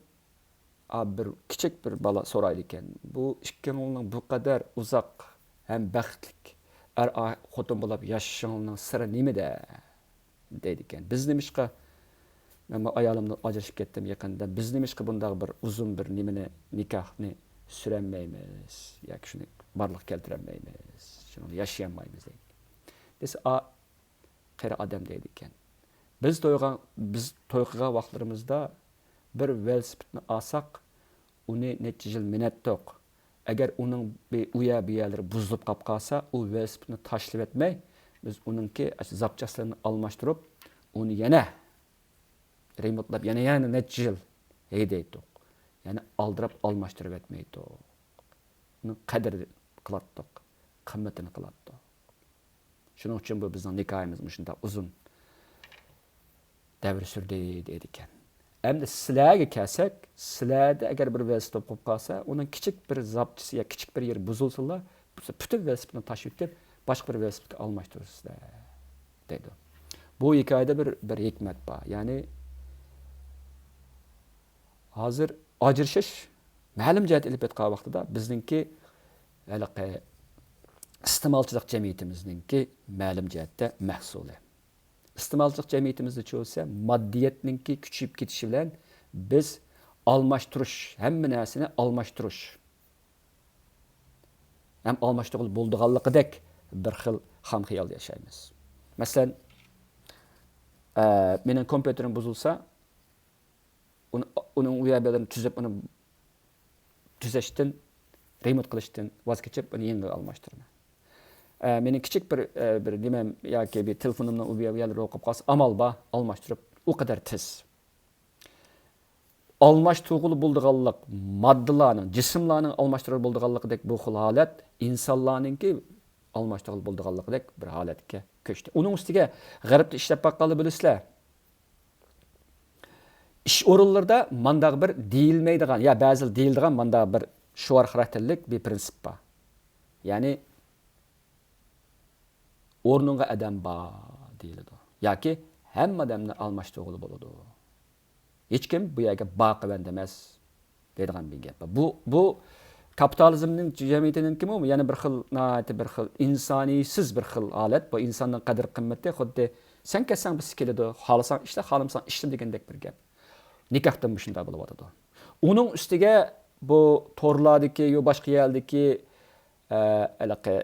ئا، بىر كىچىك بىر بالا سورايدىكەن. «بۇ ئىككىڭلارنىڭ بۇ قەدەر ئۇزاق ھەم بەختلىك ئەر-خوتۇن بولاپ ياشىشىڭلارنىڭ سىرى نېمىدە؟» دەيدىكەن. «بىز نېمىشقا، مەن بۇ ئايالىمدىن ئاجرىشىپ كەتتىم يېقىندا، بىز نېمىشقا بۇنداق بىر ئۇزۇن بىر نېمىنى، نىكاھنى سۈرەلمەيمىز ياكى شۇنى بارلىققا كەلتۈرەلمەيمىز، شۇنىڭدا ياشىيالمايمىز؟» دەيدىكەن. دېسە، ئا، قېرى ئادەم دەيدىكەن. «بىز تويغان، بىز توي قىلغان ۋاقىتلىرىمىزدا بىر ۋېلىسىپىتنى ئالساق، ئۇنى نەچچە يىل مىنەتتۇق. ئەگەر ئۇنىڭ بىر ئۇ يەر، بۇ يەرلىرى بۇزۇلۇپ قاپ قالسا، ئۇ ۋېلىسىپىتنى تاشلىۋەتمەي، بىز ئۇنىڭكى زاپچاسلىرىنى ئالماشتۇرۇپ، ئۇنى يەنە رېمونتلاپ، يەنە، يەنە نەچچە يىل ھەيدەيتتۇق. يەنى ئالدىراپ ئالماشتۇرۇۋەتمەيتتۇق. ئۇنىڭ قەدرى قىلاتتۇق، قىممىتىنى قىلاتتۇق. شۇنىڭ ئۈچۈن بۇ بىزنىڭ نىكاھىمىز مۇشۇنداق ئۇزۇن دەۋر سۈردى» دەيدىكەن. ئەمدى سىلەرگە كەلسەك، سىلەردە ئەگەر بىر ۋېلىسىپىت بولۇپ قالسا، ئۇنىڭ كىچىك بىر زاپچىسى يا كىچىك بىر يېرى بۇزۇلسىلا، پۈتۈن ۋېلىسىپىتنى تاشلىۋېتىپ، باشقا بىر ۋېلىسىپىتكە ئالماشتۇرىسىلەر، دەيدۇ. بۇ ھېكايىدە بىر، بىر ھېكمەت بار. يەنى ھازىر ئاجرىشىش مەلۇم جەھەتتە ئېلىپ ئېيتقان ۋاقتىدا بىزنىڭكى ھېلىقى ئىستېمالچىلىق جەمئىيىتىمىزنىڭكى مەلۇم جەھەتتە مەھسۇلى. ئىستېمالچىلىق جەمئىيىتىمىزدىچۇ دېسە، ماددىيەتنىڭكى كۈچىيىپ كېتىشى بىلەن بىز ئالماشتۇرۇش، ھەممە نەرسىنى ئالماشتۇرۇش ھەم ئالماشتۇرغىلى بولىدىغانلىقىدەك بىر خىل خام خىيالدا ياشايمىز. مەسىلەن، ئە، مېنىڭ كومپيۇتېرىم بۇزۇلسا، ئۇنى، ئۇنىڭ ئۇ يەرلىرىنى تۈزەپ، ئۇنى تۈزەشتىن، رېمونت قىلىشتىن ۋاز كېچىپ، ئۇنى يېڭىغا ئالماشتۇرىمەن. ئە، مېنىڭ كىچىك بىر، ئە، بىر نېمەم ياكى بىر تېلېفونۇمنىڭ ئۇ يەرلىرى بولۇپ قالسا، ئامال بار، ئالماشتۇرۇپ، ئۇ قەدەر تېز. ئالماشتۇرغىلى بولىدىغانلىق ماددىلارنىڭ، جىسىملارنىڭ ئالماشتۇرغىلى بولىدىغانلىقىدەك بۇ خىل ھالەت ئىنسانلارنىڭكى ئالماشتۇرغىلى بولىدىغانلىقىدەك بىر ھالەتكە كۆچتى. ئۇنىڭ ئۈستىگە غەربتە ئىشلەپ باققانلار بىلىسىلەر. ئىش ئورۇنلىرىدا مانداق بىر دېيىلمەيدىغان، يا بەزىدە دېيىلىدىغان مانداق بىر شوئار خاراكتېرلىك بىر پىرىنسىپ بار. يەنى، «ئورنۇڭغا ئادەم بار» دېيىلىدۇ. ياكى «ھەممە ئادەمنى ئالماشتۇرغىلى بولىدۇ. ھېچكىم بۇ يەرگە باقىۋەندە ئەمەس» دەيدىغان بىر گەپ بار. بۇ، بۇ كاپىتالىزمنىڭ جەمئىيىتىنىڭكىمۇ يەنە بىر خىل، ناھايىتى بىر خىل ئىنسانىيسىز بىر خىل ھالەت. بۇ ئىنساننىڭ قەدىر قىممىتى خۇددى «سەن كەتسەڭ بىرسى كېلىدۇ، خالىساڭ ئىشلە، خالىمىساڭ ئىشلە» دېگەندەك بىر گەپ. نىكاھتىن مۇشۇنداق بولۇۋاتىدۇ. ئۇنىڭ ئۈستىگە بۇ تورلاردىكى، يو باشقا يەردىكى، ئە، ھېلىقى،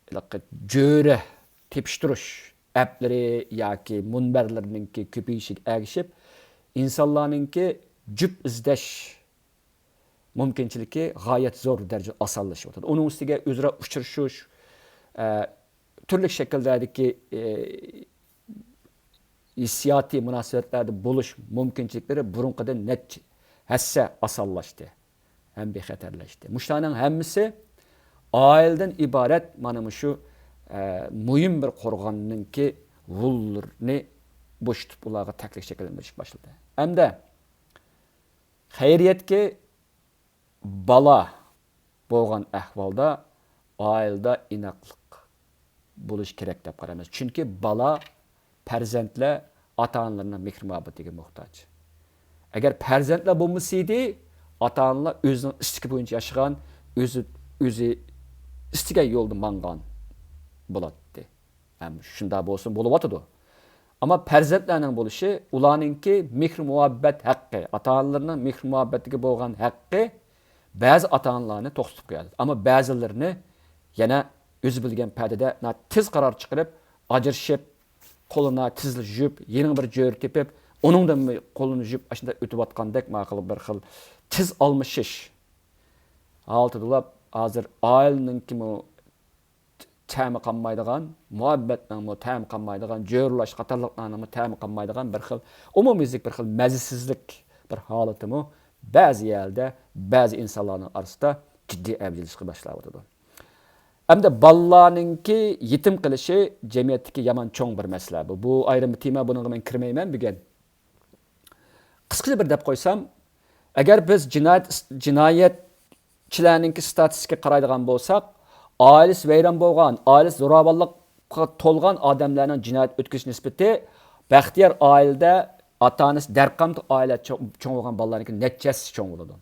ھېلىقى جۆرە تېپىشتۇرۇش ئەپلىرى ياكى مۇنبەرلىرىنىڭكى كۆپىيىشىگە ئەگىشىپ، ئىنسانلارنىڭكى جۈپ ئىزدەش مۇمكىنچىلىكى غايەت زور دەرىجىدە ئاسانلىشىۋاتىدۇ. ئۇنىڭ ئۈستىگە ئۆزئارا ئۇچرىشىش، ئە، تۈرلۈك شەكىللەردىكى، ئە، ھېسسىياتىي مۇناسىۋەتلەردە بولۇش مۇمكىنچىلىكلىرى بۇرۇنقىدىن نەچچە ھەسسە ئاسانلاشتى ھەم بىخەتەرلەشتى. مۇشۇلارنىڭ ھەممىسى ئائىلىدىن ئىبارەت مانا مۇشۇ، ئە، مۇھىم بىر قورغاننىڭكى ھوللىرىنى بوشىتىپ، ئۇلارغا تەكلىك شەكىللەندۈرۈشكە باشلىدى. ئەمدى خەيرىيەتكى بالا بولغان ئەھۋالدا ئائىلىدە ئىناقلىق بولۇش كېرەك دەپ قارايمىز. چۈنكى بالا، پەرزەنتلەر ئاتا-ئانىلىرىنىڭ مېھرى-مۇھەببىتىگە موھتاج. ئەگەر پەرزەنتلەر بولمىسىدى، ئاتا-ئانىلار ئۆزىنىڭ ئىستىكى بويىچە ياشىغان، ئۆزى، ئۆزى ئىستىگەن يولدا ماڭغان بولاتتى. ھەم شۇنداق بولسۇن، بولۇۋاتىدۇ. ئەمما پەرزەنتلەرنىڭ بولۇشى، ئۇلارنىڭكى مېھرى-مۇھەببەت ھەققى، ئاتا-ئانىلىرىنىڭ مېھرى-مۇھەببەتىگە بولغان ھەققى بەزى ئاتا-ئانىلارنى توختىتىپ قويىدۇ. ئەمما بەزىلىرىنى يەنە ئۆزى بىلگەن پەدىدە ناھايىتى تېز قارار چىقىرىپ، ئاجرىشىپ، قولىنى تېزلا يۇيۇپ، يېڭى بىر جۆرە تېپىپ، ئۇنىڭدىن قولىنى يۇيۇپ، ئاشۇنداق ئۆتۈۋاتقاندەك، ماقۇل بىر خىل تېز ئالمىشىش ھالىتىدىلا ھازىر ئائىلىنىڭكىمۇ تەمى قالمايدىغان، مۇھەببەتنىڭمۇ تەمى قالمايدىغان، جۆرىلەش قاتارلىقلارنىڭمۇ تەمى قالمايدىغان بىر خىل ئومۇميۈزلۈك، بىر خىل مەززىسىزلىك بىر ھالىتىمۇ بەزى يەردە، بەزى ئىنسانلارنىڭ ئارىسىدا جىددىي ئەۋج ئېلىشقا باشلاۋاتىدۇ. ئەمدى بالىلارنىڭكى يېتىم قېلىشى جەمئىيەتتىكى يامان چوڭ بىر مەسىلە. بۇ، بۇ ئايرىم بىر تېما، بۇنىڭغا مەن كىرمەيمەن بۈگۈن. قىسقىچە بىر دەپ قويسام، ئەگەر بىز جىنايەت، جىنايەتچىلەرنىڭكى ستاتىستىكىغا قارايدىغان بولساق، ئائىلىسى ۋەيران بولغان، ئائىلىسى زوراۋانلىققا تولغان ئادەملەرنىڭ جىنايەت ئۆتكۈزۈش نىسبىتى بەختىيار ئائىلىدە، ئاتا-ئانىسى دەرقەمىتى ئائىلە چوڭ، چوڭ بولغان بالىلارنىڭكى نەچچە ھەسسە چوڭ بولىدۇ.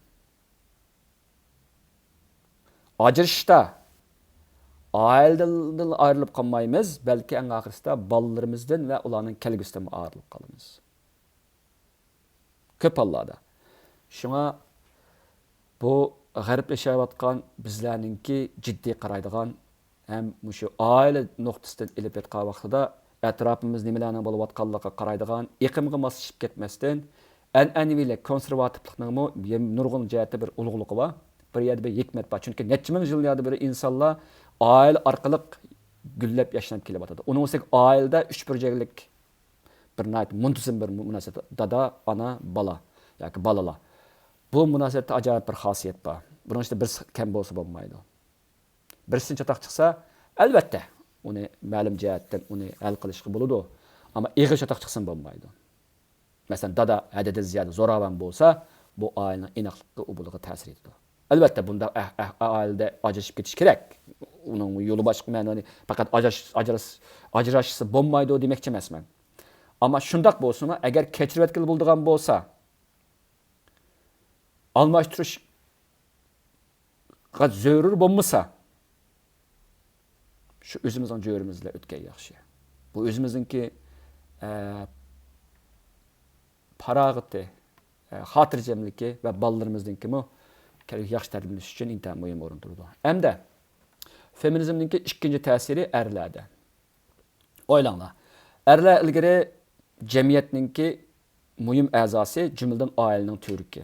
ئاجرىشىشتا ئائىلىدىن ئايرىلىپ قالمايمىز، بەلكى ئەڭ ئاخىرسىدا بالىلىرىمىزدىن ۋە ئۇلارنىڭ كەلگۈسىدىنمۇ ئايرىلىپ قالىمىز. كۆپ ھاللاردا. شۇڭا بۇ غەربلىشىۋاتقان بىزلەرنىڭكى جىددىي قارايدىغان ھەم مۇشۇ ئائىلە نۇقتىسىدىن ئېلىپ ئېيتقان ۋاقتىدا ئەتراپىمىز نېمىلەرنىڭ بولۇۋاتقانلىقىغا قارايدىغان، ئېقىمغا ماسلىشىپ كەتمەستىن، ئەنئەنىۋىلىك كونسېرۋاتىپلىقنىڭمۇ نۇرغۇن جەھەتتە بىر ئۇلۇغلۇقى بار. بىر يەردە بىر ھېكمەت بار. چۈنكى نەچچە مىڭ يىللاردىن بېرى ئىنسانلار ئائىلە ئارقىلىق گۈللەپ ياشناپ كېلىۋاتىدۇ. ئۇنىڭ ئۈستىگە ئائىلىدە ئۈچ بۇرجەكلىك بىر ناھايىتى مۇنتىزىم بىر مۇناسىۋەت، دادا، ئانا، بالا ياكى بالىلار. بۇ مۇناسىۋەتتە ئاجايىپ بىر خاسىيەت بار. بۇنىڭ ئىچىدە بىرسى كەم بولسا بولمايدۇ. بىرسىدىن چاتاق چىقسا، ئەلۋەتتە، ئۇنى مەلۇم جەھەتتىن ئۇنى ھەل قىلىشقا بولىدۇ. ئەمما ئېغىر چاتاق چىقسىمۇ بولمايدۇ. مەسىلەن، دادا ھەددىدىن زىيادە زوراۋان بولسا، بۇ ئائىلىنىڭ ئىناقلىققا، ئوبدانلىقىغا تەسىر يېتىدۇ. ئەلۋەتتە، بۇنداق ئەھ-، ئەھ-، ئائىلىدە ئاجرىشىپ كېتىش كېرەك. ئۇنىڭ يولى باشقا، مەن ئۇنى پەقەت ئاجراش-، ئاجراش-، ئاجراشسا بولمايدۇ دېمەكچى ئەمەسمەن. ئەمما شۇنداق بولسىمۇ، ئەگەر كەچۈرۈۋەتكىلى بولىدىغان بولسا، ئالماشتۇرۇشقا زۆرۈر بولمىسا، شۇ ئۆزىمىزنىڭ جۆرىمىز بىلەن ئۆتكەن ياخشى. بۇ ئۆزىمىزنىڭكى، ئە، پاراغىتى، ئە، خاتىرجەملىكى ۋە بالىلىرىمىزنىڭكىمۇ كەلگۈسى ياخشى تەربىيەلىنىشى ئۈچۈن ئىنتايىن مۇھىم ئورۇن تۇرىدۇ. ئەمدى فېمىنىزمنىڭكى ئىككىنچى تەسىرى ئەرلەردە. ئويلاڭلار، ئەرلەر ئىلگىرى جەمئىيەتنىڭكى مۇھىم ئەزاسى، جۈملىدىن ئائىلىنىڭ تۈۋرۈكى.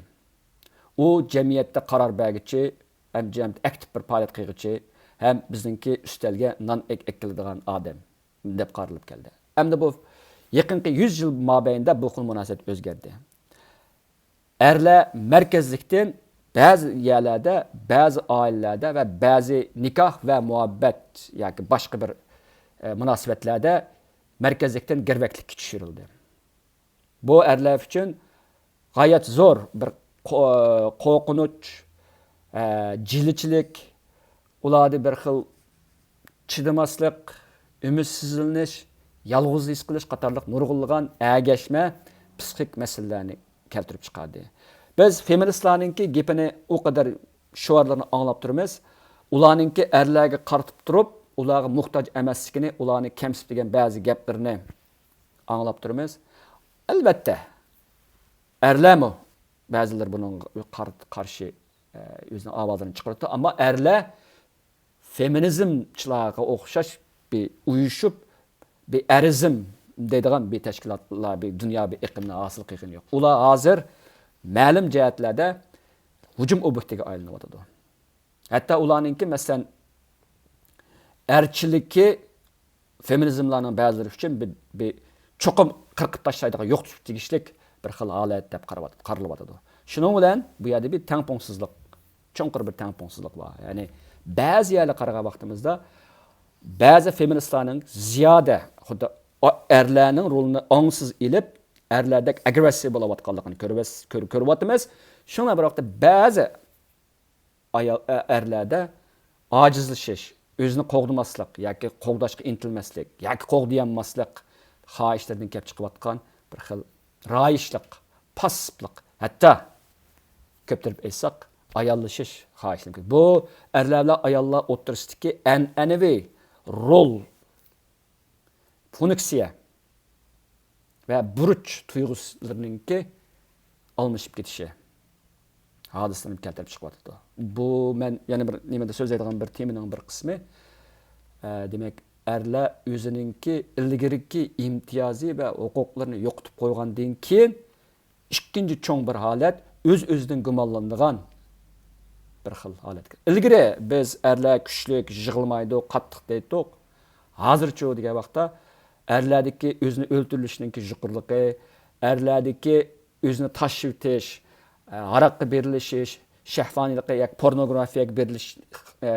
ئۇ جەمئىيەتتە قارار بەرگۈچى ھەم جەمئىيەتتە ئاكتىپ بىر پائالىيەت قىلغۇچى ھەم بىزنىڭكى ئۈستەلگە نان ئەك-، ئەكېلىدىغان ئادەم دەپ قارىلىپ كەلدى. ئەمدى بۇ يېقىنقى يۈز يىل مابەينىدە بۇ خىل مۇناسىۋەت ئۆزگەردى. ئەرلەر مەركەزلىكتىن بەزى يەرلەردە، بەزى ئائىلىلەردە ۋە بەزى نىكاھ ۋە مۇھەببەت ياكى باشقا بىر، ئە، مۇناسىۋەتلەردە مەركەزلىكتىن گىرۋەكلىككە چۈشۈرۈلدى. بۇ ئەرلەر ئۈچۈن غايەت زور بىر قو-، قورقۇنچ، ئە، جىلىچىلىك، ئۇلاردا بىر خىل چىدىماسلىق، ئۈمىدسىزلىنىش، يالغۇز ھېس قىلىش قاتارلىق نۇرغۇنلىغان ئەگەشمە پسىخىك مەسىلىلەرنى كەلتۈرۈپ چىقاردى. بىز فېمىنىستلارنىڭكى گېپىنى ئۇ قەدەر شوئارلىرىنى ئاڭلاپ تۇرىمىز. ئۇلارنىڭكى ئەرلەرگە قارىتىپ تۇرۇپ، ئۇلارغا موھتاج ئەمەسلىكىنى، ئۇلارنى كەمسىتىدىگەن بەزى گەپلىرىنى ئاڭلاپ تۇرىمىز. ئەلۋەتتە، ئەرلەرمۇ بەزىلىرى بۇنىڭغا قار-، قارشى، ئە، ئۆزىنىڭ ئاۋازىنى چىقىرىدۇ. ئەمما ئەرلەر فېمىنىزمچىلارغا ئوخشاش بىر ئۇيۇشۇپ، بىر ئەرىزم دەيدىغان بىر تەشكىلاتلار، بىر دۇنيا، بىر ئېقىمنى ھاسىل قىلغىنى يوق. ئۇلار ھازىر مەلۇم جەھەتلەردە ھۇجۇم ئوبيېكتىگە ئايلىنىۋاتىدۇ. ھەتتا ئۇلارنىڭكى، مەسىلەن، ئەرچىلىكى فېمىنىزملارنىڭ بەزىلىرى ئۈچۈن بىر، بىر چوقۇم قىرقىپ تاشلايدىغان، يوقىتىشقا تېگىشلىك بىر خىل ھالەت دەپ قارىۋات-، قارىلىۋاتىدۇ. شۇنىڭ بىلەن بۇ يەردە بىر تەڭپۇڭسىزلىق، چوڭقۇر بىر تەڭپۇڭسىزلىق بار. يەنى بەزى يەرلەرگە قارىغان ۋاقتىمىزدا بەزى فېمىنىستلارنىڭ زىيادە خۇددى ئا-، ئەرلەرنىڭ رولىنى ئاڭسىز ئېلىپ، ئەرلەردەك ئاگرېسسىيە بولۇۋاتقانلىقىنى كۆرۈۋەس-، كۆر-، كۆرۈۋاتىمىز. شۇڭا بىر ۋاقىتتا بەزى ئايال، ئە-، ئەرلەردە ئاجىزلىشىش، ئۆزىنى قوغدىماسلىق ياكى قوغداشقا ئىنتىلمەسلىك ياكى قوغدىيالماسلىق خاھىشلىرىدىن كېلىپ چىقىۋاتقان بىر خىل رايىشلىق، پاسسىپلىق، ھەتتا كۆپتۈرۈپ ئېيتساق، ئاياللىشىش خاھىشلىرى. بۇ ئەرلەر بىلەن ئاياللار ئوتتۇرىسىدىكى ئەنئەنىۋى رول، فۇنكسىيە ۋە بۇرچ تۇيغۇلىرىنىڭكى ئالمىشىپ كېتىشى ھادىسىلىرىنى كەلتۈرۈپ چىقىۋاتىدۇ. بۇ مەن يەنە بىر نېمىدە سۆزلەيدىغان بىر تېمىنىڭ بىر قىسمى. ئە، دېمەك، ئەرلەر ئۆزىنىڭكى ئىلگىرىكى ئىمتىيازى ۋە ھوقۇقلىرىنى يوقىتىپ قويغاندىن كېيىن، ئىككىنچى چوڭ بىر ھالەت، ئۆز-ئۆزىدىن گۇمانلىنىدىغان، بىر خىل ھالەتكە. ئىلگىرى بىز ئەرلەر كۈچلۈك، يىغلىمايدۇ، قاتتىق دەيتتۇق. ھازىرچۇ دېگەن ۋاقىتتا ئەرلەردىكى ئۆزىنى ئۆلتۈرۈلۈشنىڭكى يۇقىرىلىقى، ئەرلەردىكى ئۆزىنى تاشلىۋېتىش، ئە، ھاراققا بېرىلىشىش، شەھۋانىيلىققا ياكى پورنوگرافىيەگە بېرىلىش، ئە،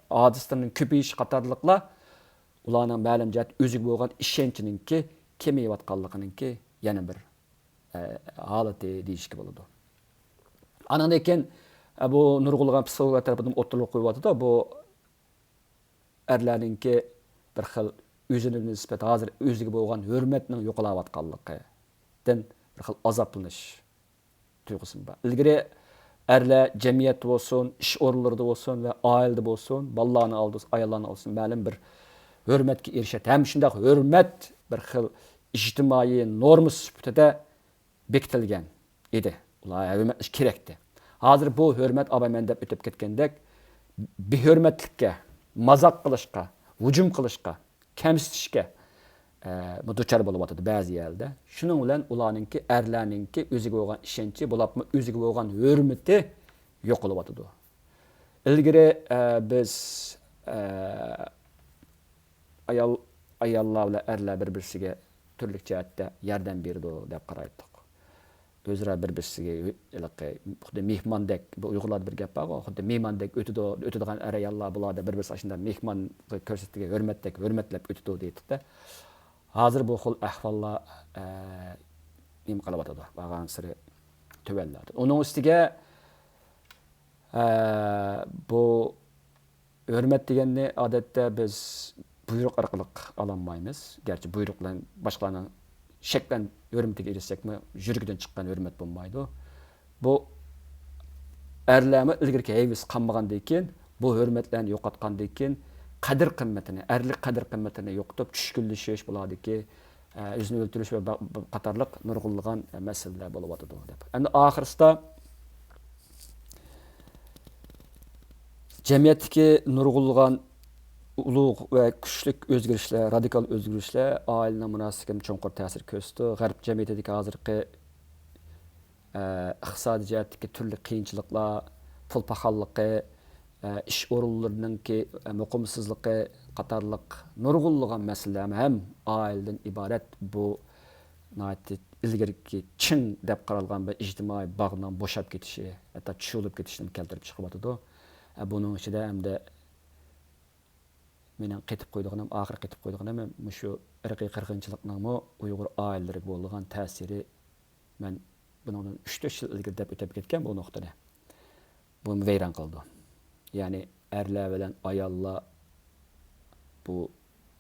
ھادىسىلىرىنىڭ كۆپىيىشى قاتارلىقلار ئۇلارنىڭ مەلۇم جەھەتتە ئۆزىگە بولغان ئىشەنچىنىڭكى كېمىيىۋاتقانلىقىنىڭكى يەنە بىر، ئە، ھالىتى دېيىشكە بولىدۇ. ئانىڭدىن كېيىن، ئە، بۇ نۇرغۇنلىغان پسىخولوگلار تەرىپىدىن ئوتتۇرىغا قويۇۋاتىدۇ. بۇ ئەرلەرنىڭكى بىر خىل ئۆزىنى نىسبەت ھازىر ئۆزىگە بولغان ھۆرمەتنىڭ يوقىلاۋاتقانلىقىدىن بىر خىل ئازابلىنىش تۇيغۇسىمۇ بار. ئىلگىرى ئەرلەر جەمئىيەتتە بولسۇن، ئىش ئورۇنلىرىدا بولسۇن ۋە ئائىلىدە بولسۇن، بالىلارنى ئالدى، ئاياللارنى ئالدى، مەلۇم بىر ھۆرمەتكە ئېرىشەتتى. ھەم شۇنداق ھۆرمەت بىر خىل ئىجتىمائىي نورما سۈپىتىدە بېكىتىلگەن ئىدى. ئۇلار ھۆرمەتلىشى كېرەكتى. ھازىر بۇ ھۆرمەت ئاپايمەن دەپ ئۆتۈپ كەتكەندەك، بىھۆرمەتلىككە، مازاق قىلىشقا، ھۇجۇم قىلىشقا، كەمسىتىشكە، ئە، دۇچار بولۇۋاتىدۇ بەزى يەردە. شۇنىڭ بىلەن ئۇلارنىڭكى، ئەرلەرنىڭكى ئۆزىگە بولغان ئىشەنچى، بولۇپمۇ ئۆزىگە بولغان ھۆرمىتى يوقىلىۋاتىدۇ. ئىلگىرى، ئە، بىز، ئە، ئايال، ئاياللار بىلەن ئەرلەر بىر-بىرسىگە تۈرلۈك جەھەتتە ياردەم بېرىدۇ دەپ قارايتتۇق. ئۆزئارا بىر-بىرسىگە ھېلىقى خۇددى مېھماندەك، بۇ ئۇيغۇرلاردا بىر گەپ بارغۇ، خۇددى مېھماندەك ئۆتىدۇ، ئۆتىدىغان ئەر-ئاياللار بۇلاردا بىر-بىرسى ئاشۇنداق مېھمانغا كۆرسەتكەن ھۆرمەتتەك ھۆرمەتلەپ ئۆتىدۇ دەيتتۇق-دە. ھازىر بۇ خىل ئەھۋاللار، ئە، نېمە قىلىۋاتىدۇ؟ بارغانسېرى تۆۋەنلەۋاتىدۇ. ئۇنىڭ ئۈستىگە، ئە، بۇ ھۆرمەت دېگەننى ئادەتتە بىز بۇيرۇق ئارقىلىق ئالالمايمىز. گەرچە بۇيرۇق بىلەن باشقىلارنىڭ شەكلەن ھۆرمىتىگە ئېرىشسەكمۇ، يۈرىكىدىن چىققان ھۆرمەت بولمايدۇ. بۇ ئەرلەرمۇ ئىلگىرىكى ھەيۋىسى قالمىغاندىن كېيىن، بۇ ھۆرمەتلەرنى يوقاتقاندىن كېيىن، قەدىر-قىممىتىنى، ئەرلىك قەدىر-قىممىتىنى يوقىتىپ، چۈشكۈنلىشىش بۇلاردىكى، ئە، ئۆزىنى ئۆلتۈرۈش ۋە با-، با-، قاتارلىق نۇرغۇنلىغان، ئە، مەسىلىلەر بولۇۋاتىدۇ، دەپ. ئەمدى ئاخىرسىدا جەمئىيەتتىكى نۇرغۇنلىغان ئۇلۇغ ۋە كۈچلۈك ئۆزگىرىشلەر، رادىكال ئۆزگىرىشلەر ئائىلىنىڭ مۇناسىۋىتىگە چوڭقۇر تەسىر كۆرسىتىدۇ. غەرب جەمئىيىتىدىكى ھازىرقى، ئە، ئىقتىسادىي جەھەتتىكى تۈرلۈك قىيىنچىلىقلار، پۇل پاخاللىقى، ئە، ئىش ئورۇنلىرىنىڭكى، ئە، مۇقىمسىزلىقى قاتارلىق نۇرغۇنلىغان مەسىلىلەر ھەم ئائىلىدىن ئىبارەت بۇ ناھايىتى ئىلگىرىكى چىڭ دەپ قارالغان بىر ئىجتىمائىي باغنىڭ بوشاپ كېتىشى، ھەتتا چۇۋۇلۇپ كېتىشىنى كەلتۈرۈپ چىقىۋاتىدۇ. ئە، بۇنىڭ ئىچىدە ئەمدى مېنىڭ قېتىپ قويىدىغىنىم، ئاخىرى قېتىپ قويىدىغىنىم مۇشۇ ئىرقىي قىرغىنچىلىقنىڭمۇ ئۇيغۇر ئائىلىلىرىگە بولىدىغان تەسىرى. مەن بۇنىڭدىن ئۈچ تۆت يىل ئىلگىرى دەپ ئۆتۈپ كەتكەن بۇ نۇقتىنى. بۇمۇ ۋەيران قىلىدۇ. يەنى ئەرلەر بىلەن ئاياللار بۇ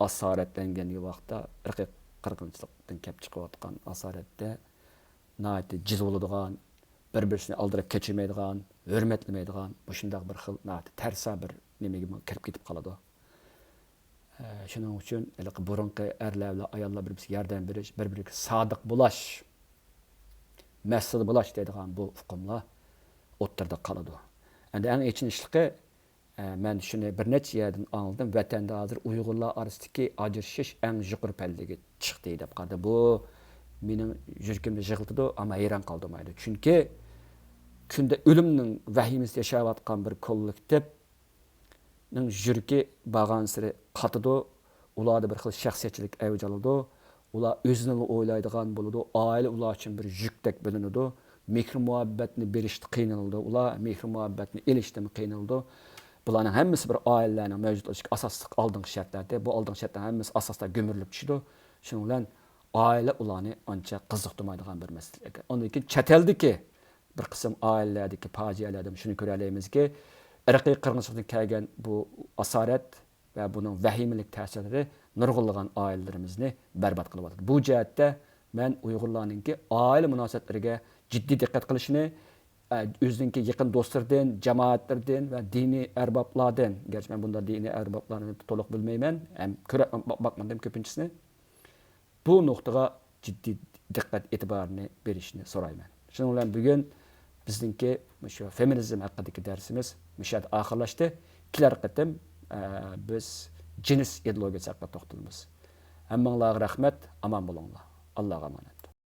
ئاسارەتلەنگەن ۋاقىتتا، ئىرقىي قىرغىنچىلىقتىن كەپ چىقىۋاتقان ئاسارەتتە ناھايىتى جىز بولىدىغان، بىر-بىرسىنى ئالدىراپ كەچۈرمەيدىغان، ھۆرمەتلىمەيدىغان، مۇشۇنداق بىر خىل ناھايىتى تەرسا بىر نېمىگە كىرىپ كېتىپ قالىدۇ. ئە، شۇنىڭ ئۈچۈن ھېلىقى بۇرۇنقى ئەرلەر بىلەن ئاياللار بىر-بىرسىگە ياردەم بېرىش، بىر-بىرىگە سادىق بولاش، مەسئۇل بولاش دەيدىغان بۇ ئۇقۇملار ئوتتۇرىدا قالىدۇ. ئەمدى ئەڭ ئېچىنىشلىقى، ئە، مەن شۇنى بىر نەچچە يەردىن ئاڭلىدىم، ۋەتەندە ھازىر ئۇيغۇرلار ئارىسىدىكى ئاجرىشىش ئەڭ يۇقىرى پەللىگە چىقتى دەپ قارىدى. بۇ مېنىڭ يۈرىكىمنى يىغلىتىدۇ، ئەمما ھەيران قالدۇرمايدۇ. چۈنكى كۈندە ئۆلۈمنىڭ ۋەھىمىسىدە ياشاۋاتقان بىر كوللېكتىپ نىڭ يۈرىكى بارغانسېرى قاتىدۇ. ئۇلاردا بىر خىل شەخسىيەتچىلىك ئەۋج ئالىدۇ. ئۇلار ئۆزىنىلا ئويلايدىغان بولىدۇ. ئائىلە ئۇلار ئۈچۈن بىر يۈكتەك بىلىنىدۇ. مېھىر-مۇھەببەتنى بېرىشتە قىينىلىدۇ. ئۇلار مېھىر-مۇھەببەتنى ئېلىشتىمۇ قىينىلىدۇ. بۇلارنىڭ ھەممىسى بىر ئائىلىلەرنىڭ مەۋجۇت بولۇشىدىكى ئاساسلىق ئالدىنقى شەرتلەردە. بۇ ئالدىنقى شەرتلەر ھەممىسى ئاساستا گۈمۈرۈلۈپ چۈشىدۇ. شۇنىڭ بىلەن ئائىلە ئۇلارنى ئانچە قىزىقتۇرمايدىغان بىر مەسىلە ئىكەن. ئاندىن كېيىن چەت ئەلدىكى بىر قىسىم ئائىلىلەردىكى پاجىئەلەردىن شۇنى كۆرەلەيمىزكى، ئىرقىي قىرغىنچىلىقتىن كەلگەن بۇ ئاسارەت ۋە بۇنىڭ ۋەھىمىلىك تەسىرلىرى نۇرغۇنلىغان ئائىلىلىرىمىزنى بەربات قىلىۋاتىدۇ. بۇ جەھەتتە مەن ئۇيغۇرلارنىڭكى ئائىلە مۇناسىۋەتلىرىگە جىددىي دىققەت قىلىشىنى، ئە، ئۆزىنىڭكى يېقىن دوستلىرىدىن، جامائەتلىرىدىن ۋە دىنىي ئەربابلاردىن، گەرچە مەن بۇنداق دىنىي ئەربابلارنى تولۇق بىلمەيمەن، ھەم كۆرۈپ باقمىدىم كۆپىنچىسىنى، بۇ نۇقتىغا جىددىي دىققەت ئېتىبارىنى بېرىشنى سورايمەن. شۇنىڭ بىلەن بۈگۈن بىزنىڭكى مۇشۇ فېمىنىزم ھەققىدىكى دەرسىمىز مۇشۇ يەردە ئاخىرلاشتى. كېلەر قېتىم، ئە، بىز جىنس ئىدېئولوگىيەسى ھەققىدە توختىلىمىز. ھەممىڭلارغا رەھمەت، ئامان بولۇڭلار. ئاللاغا ئامانەت.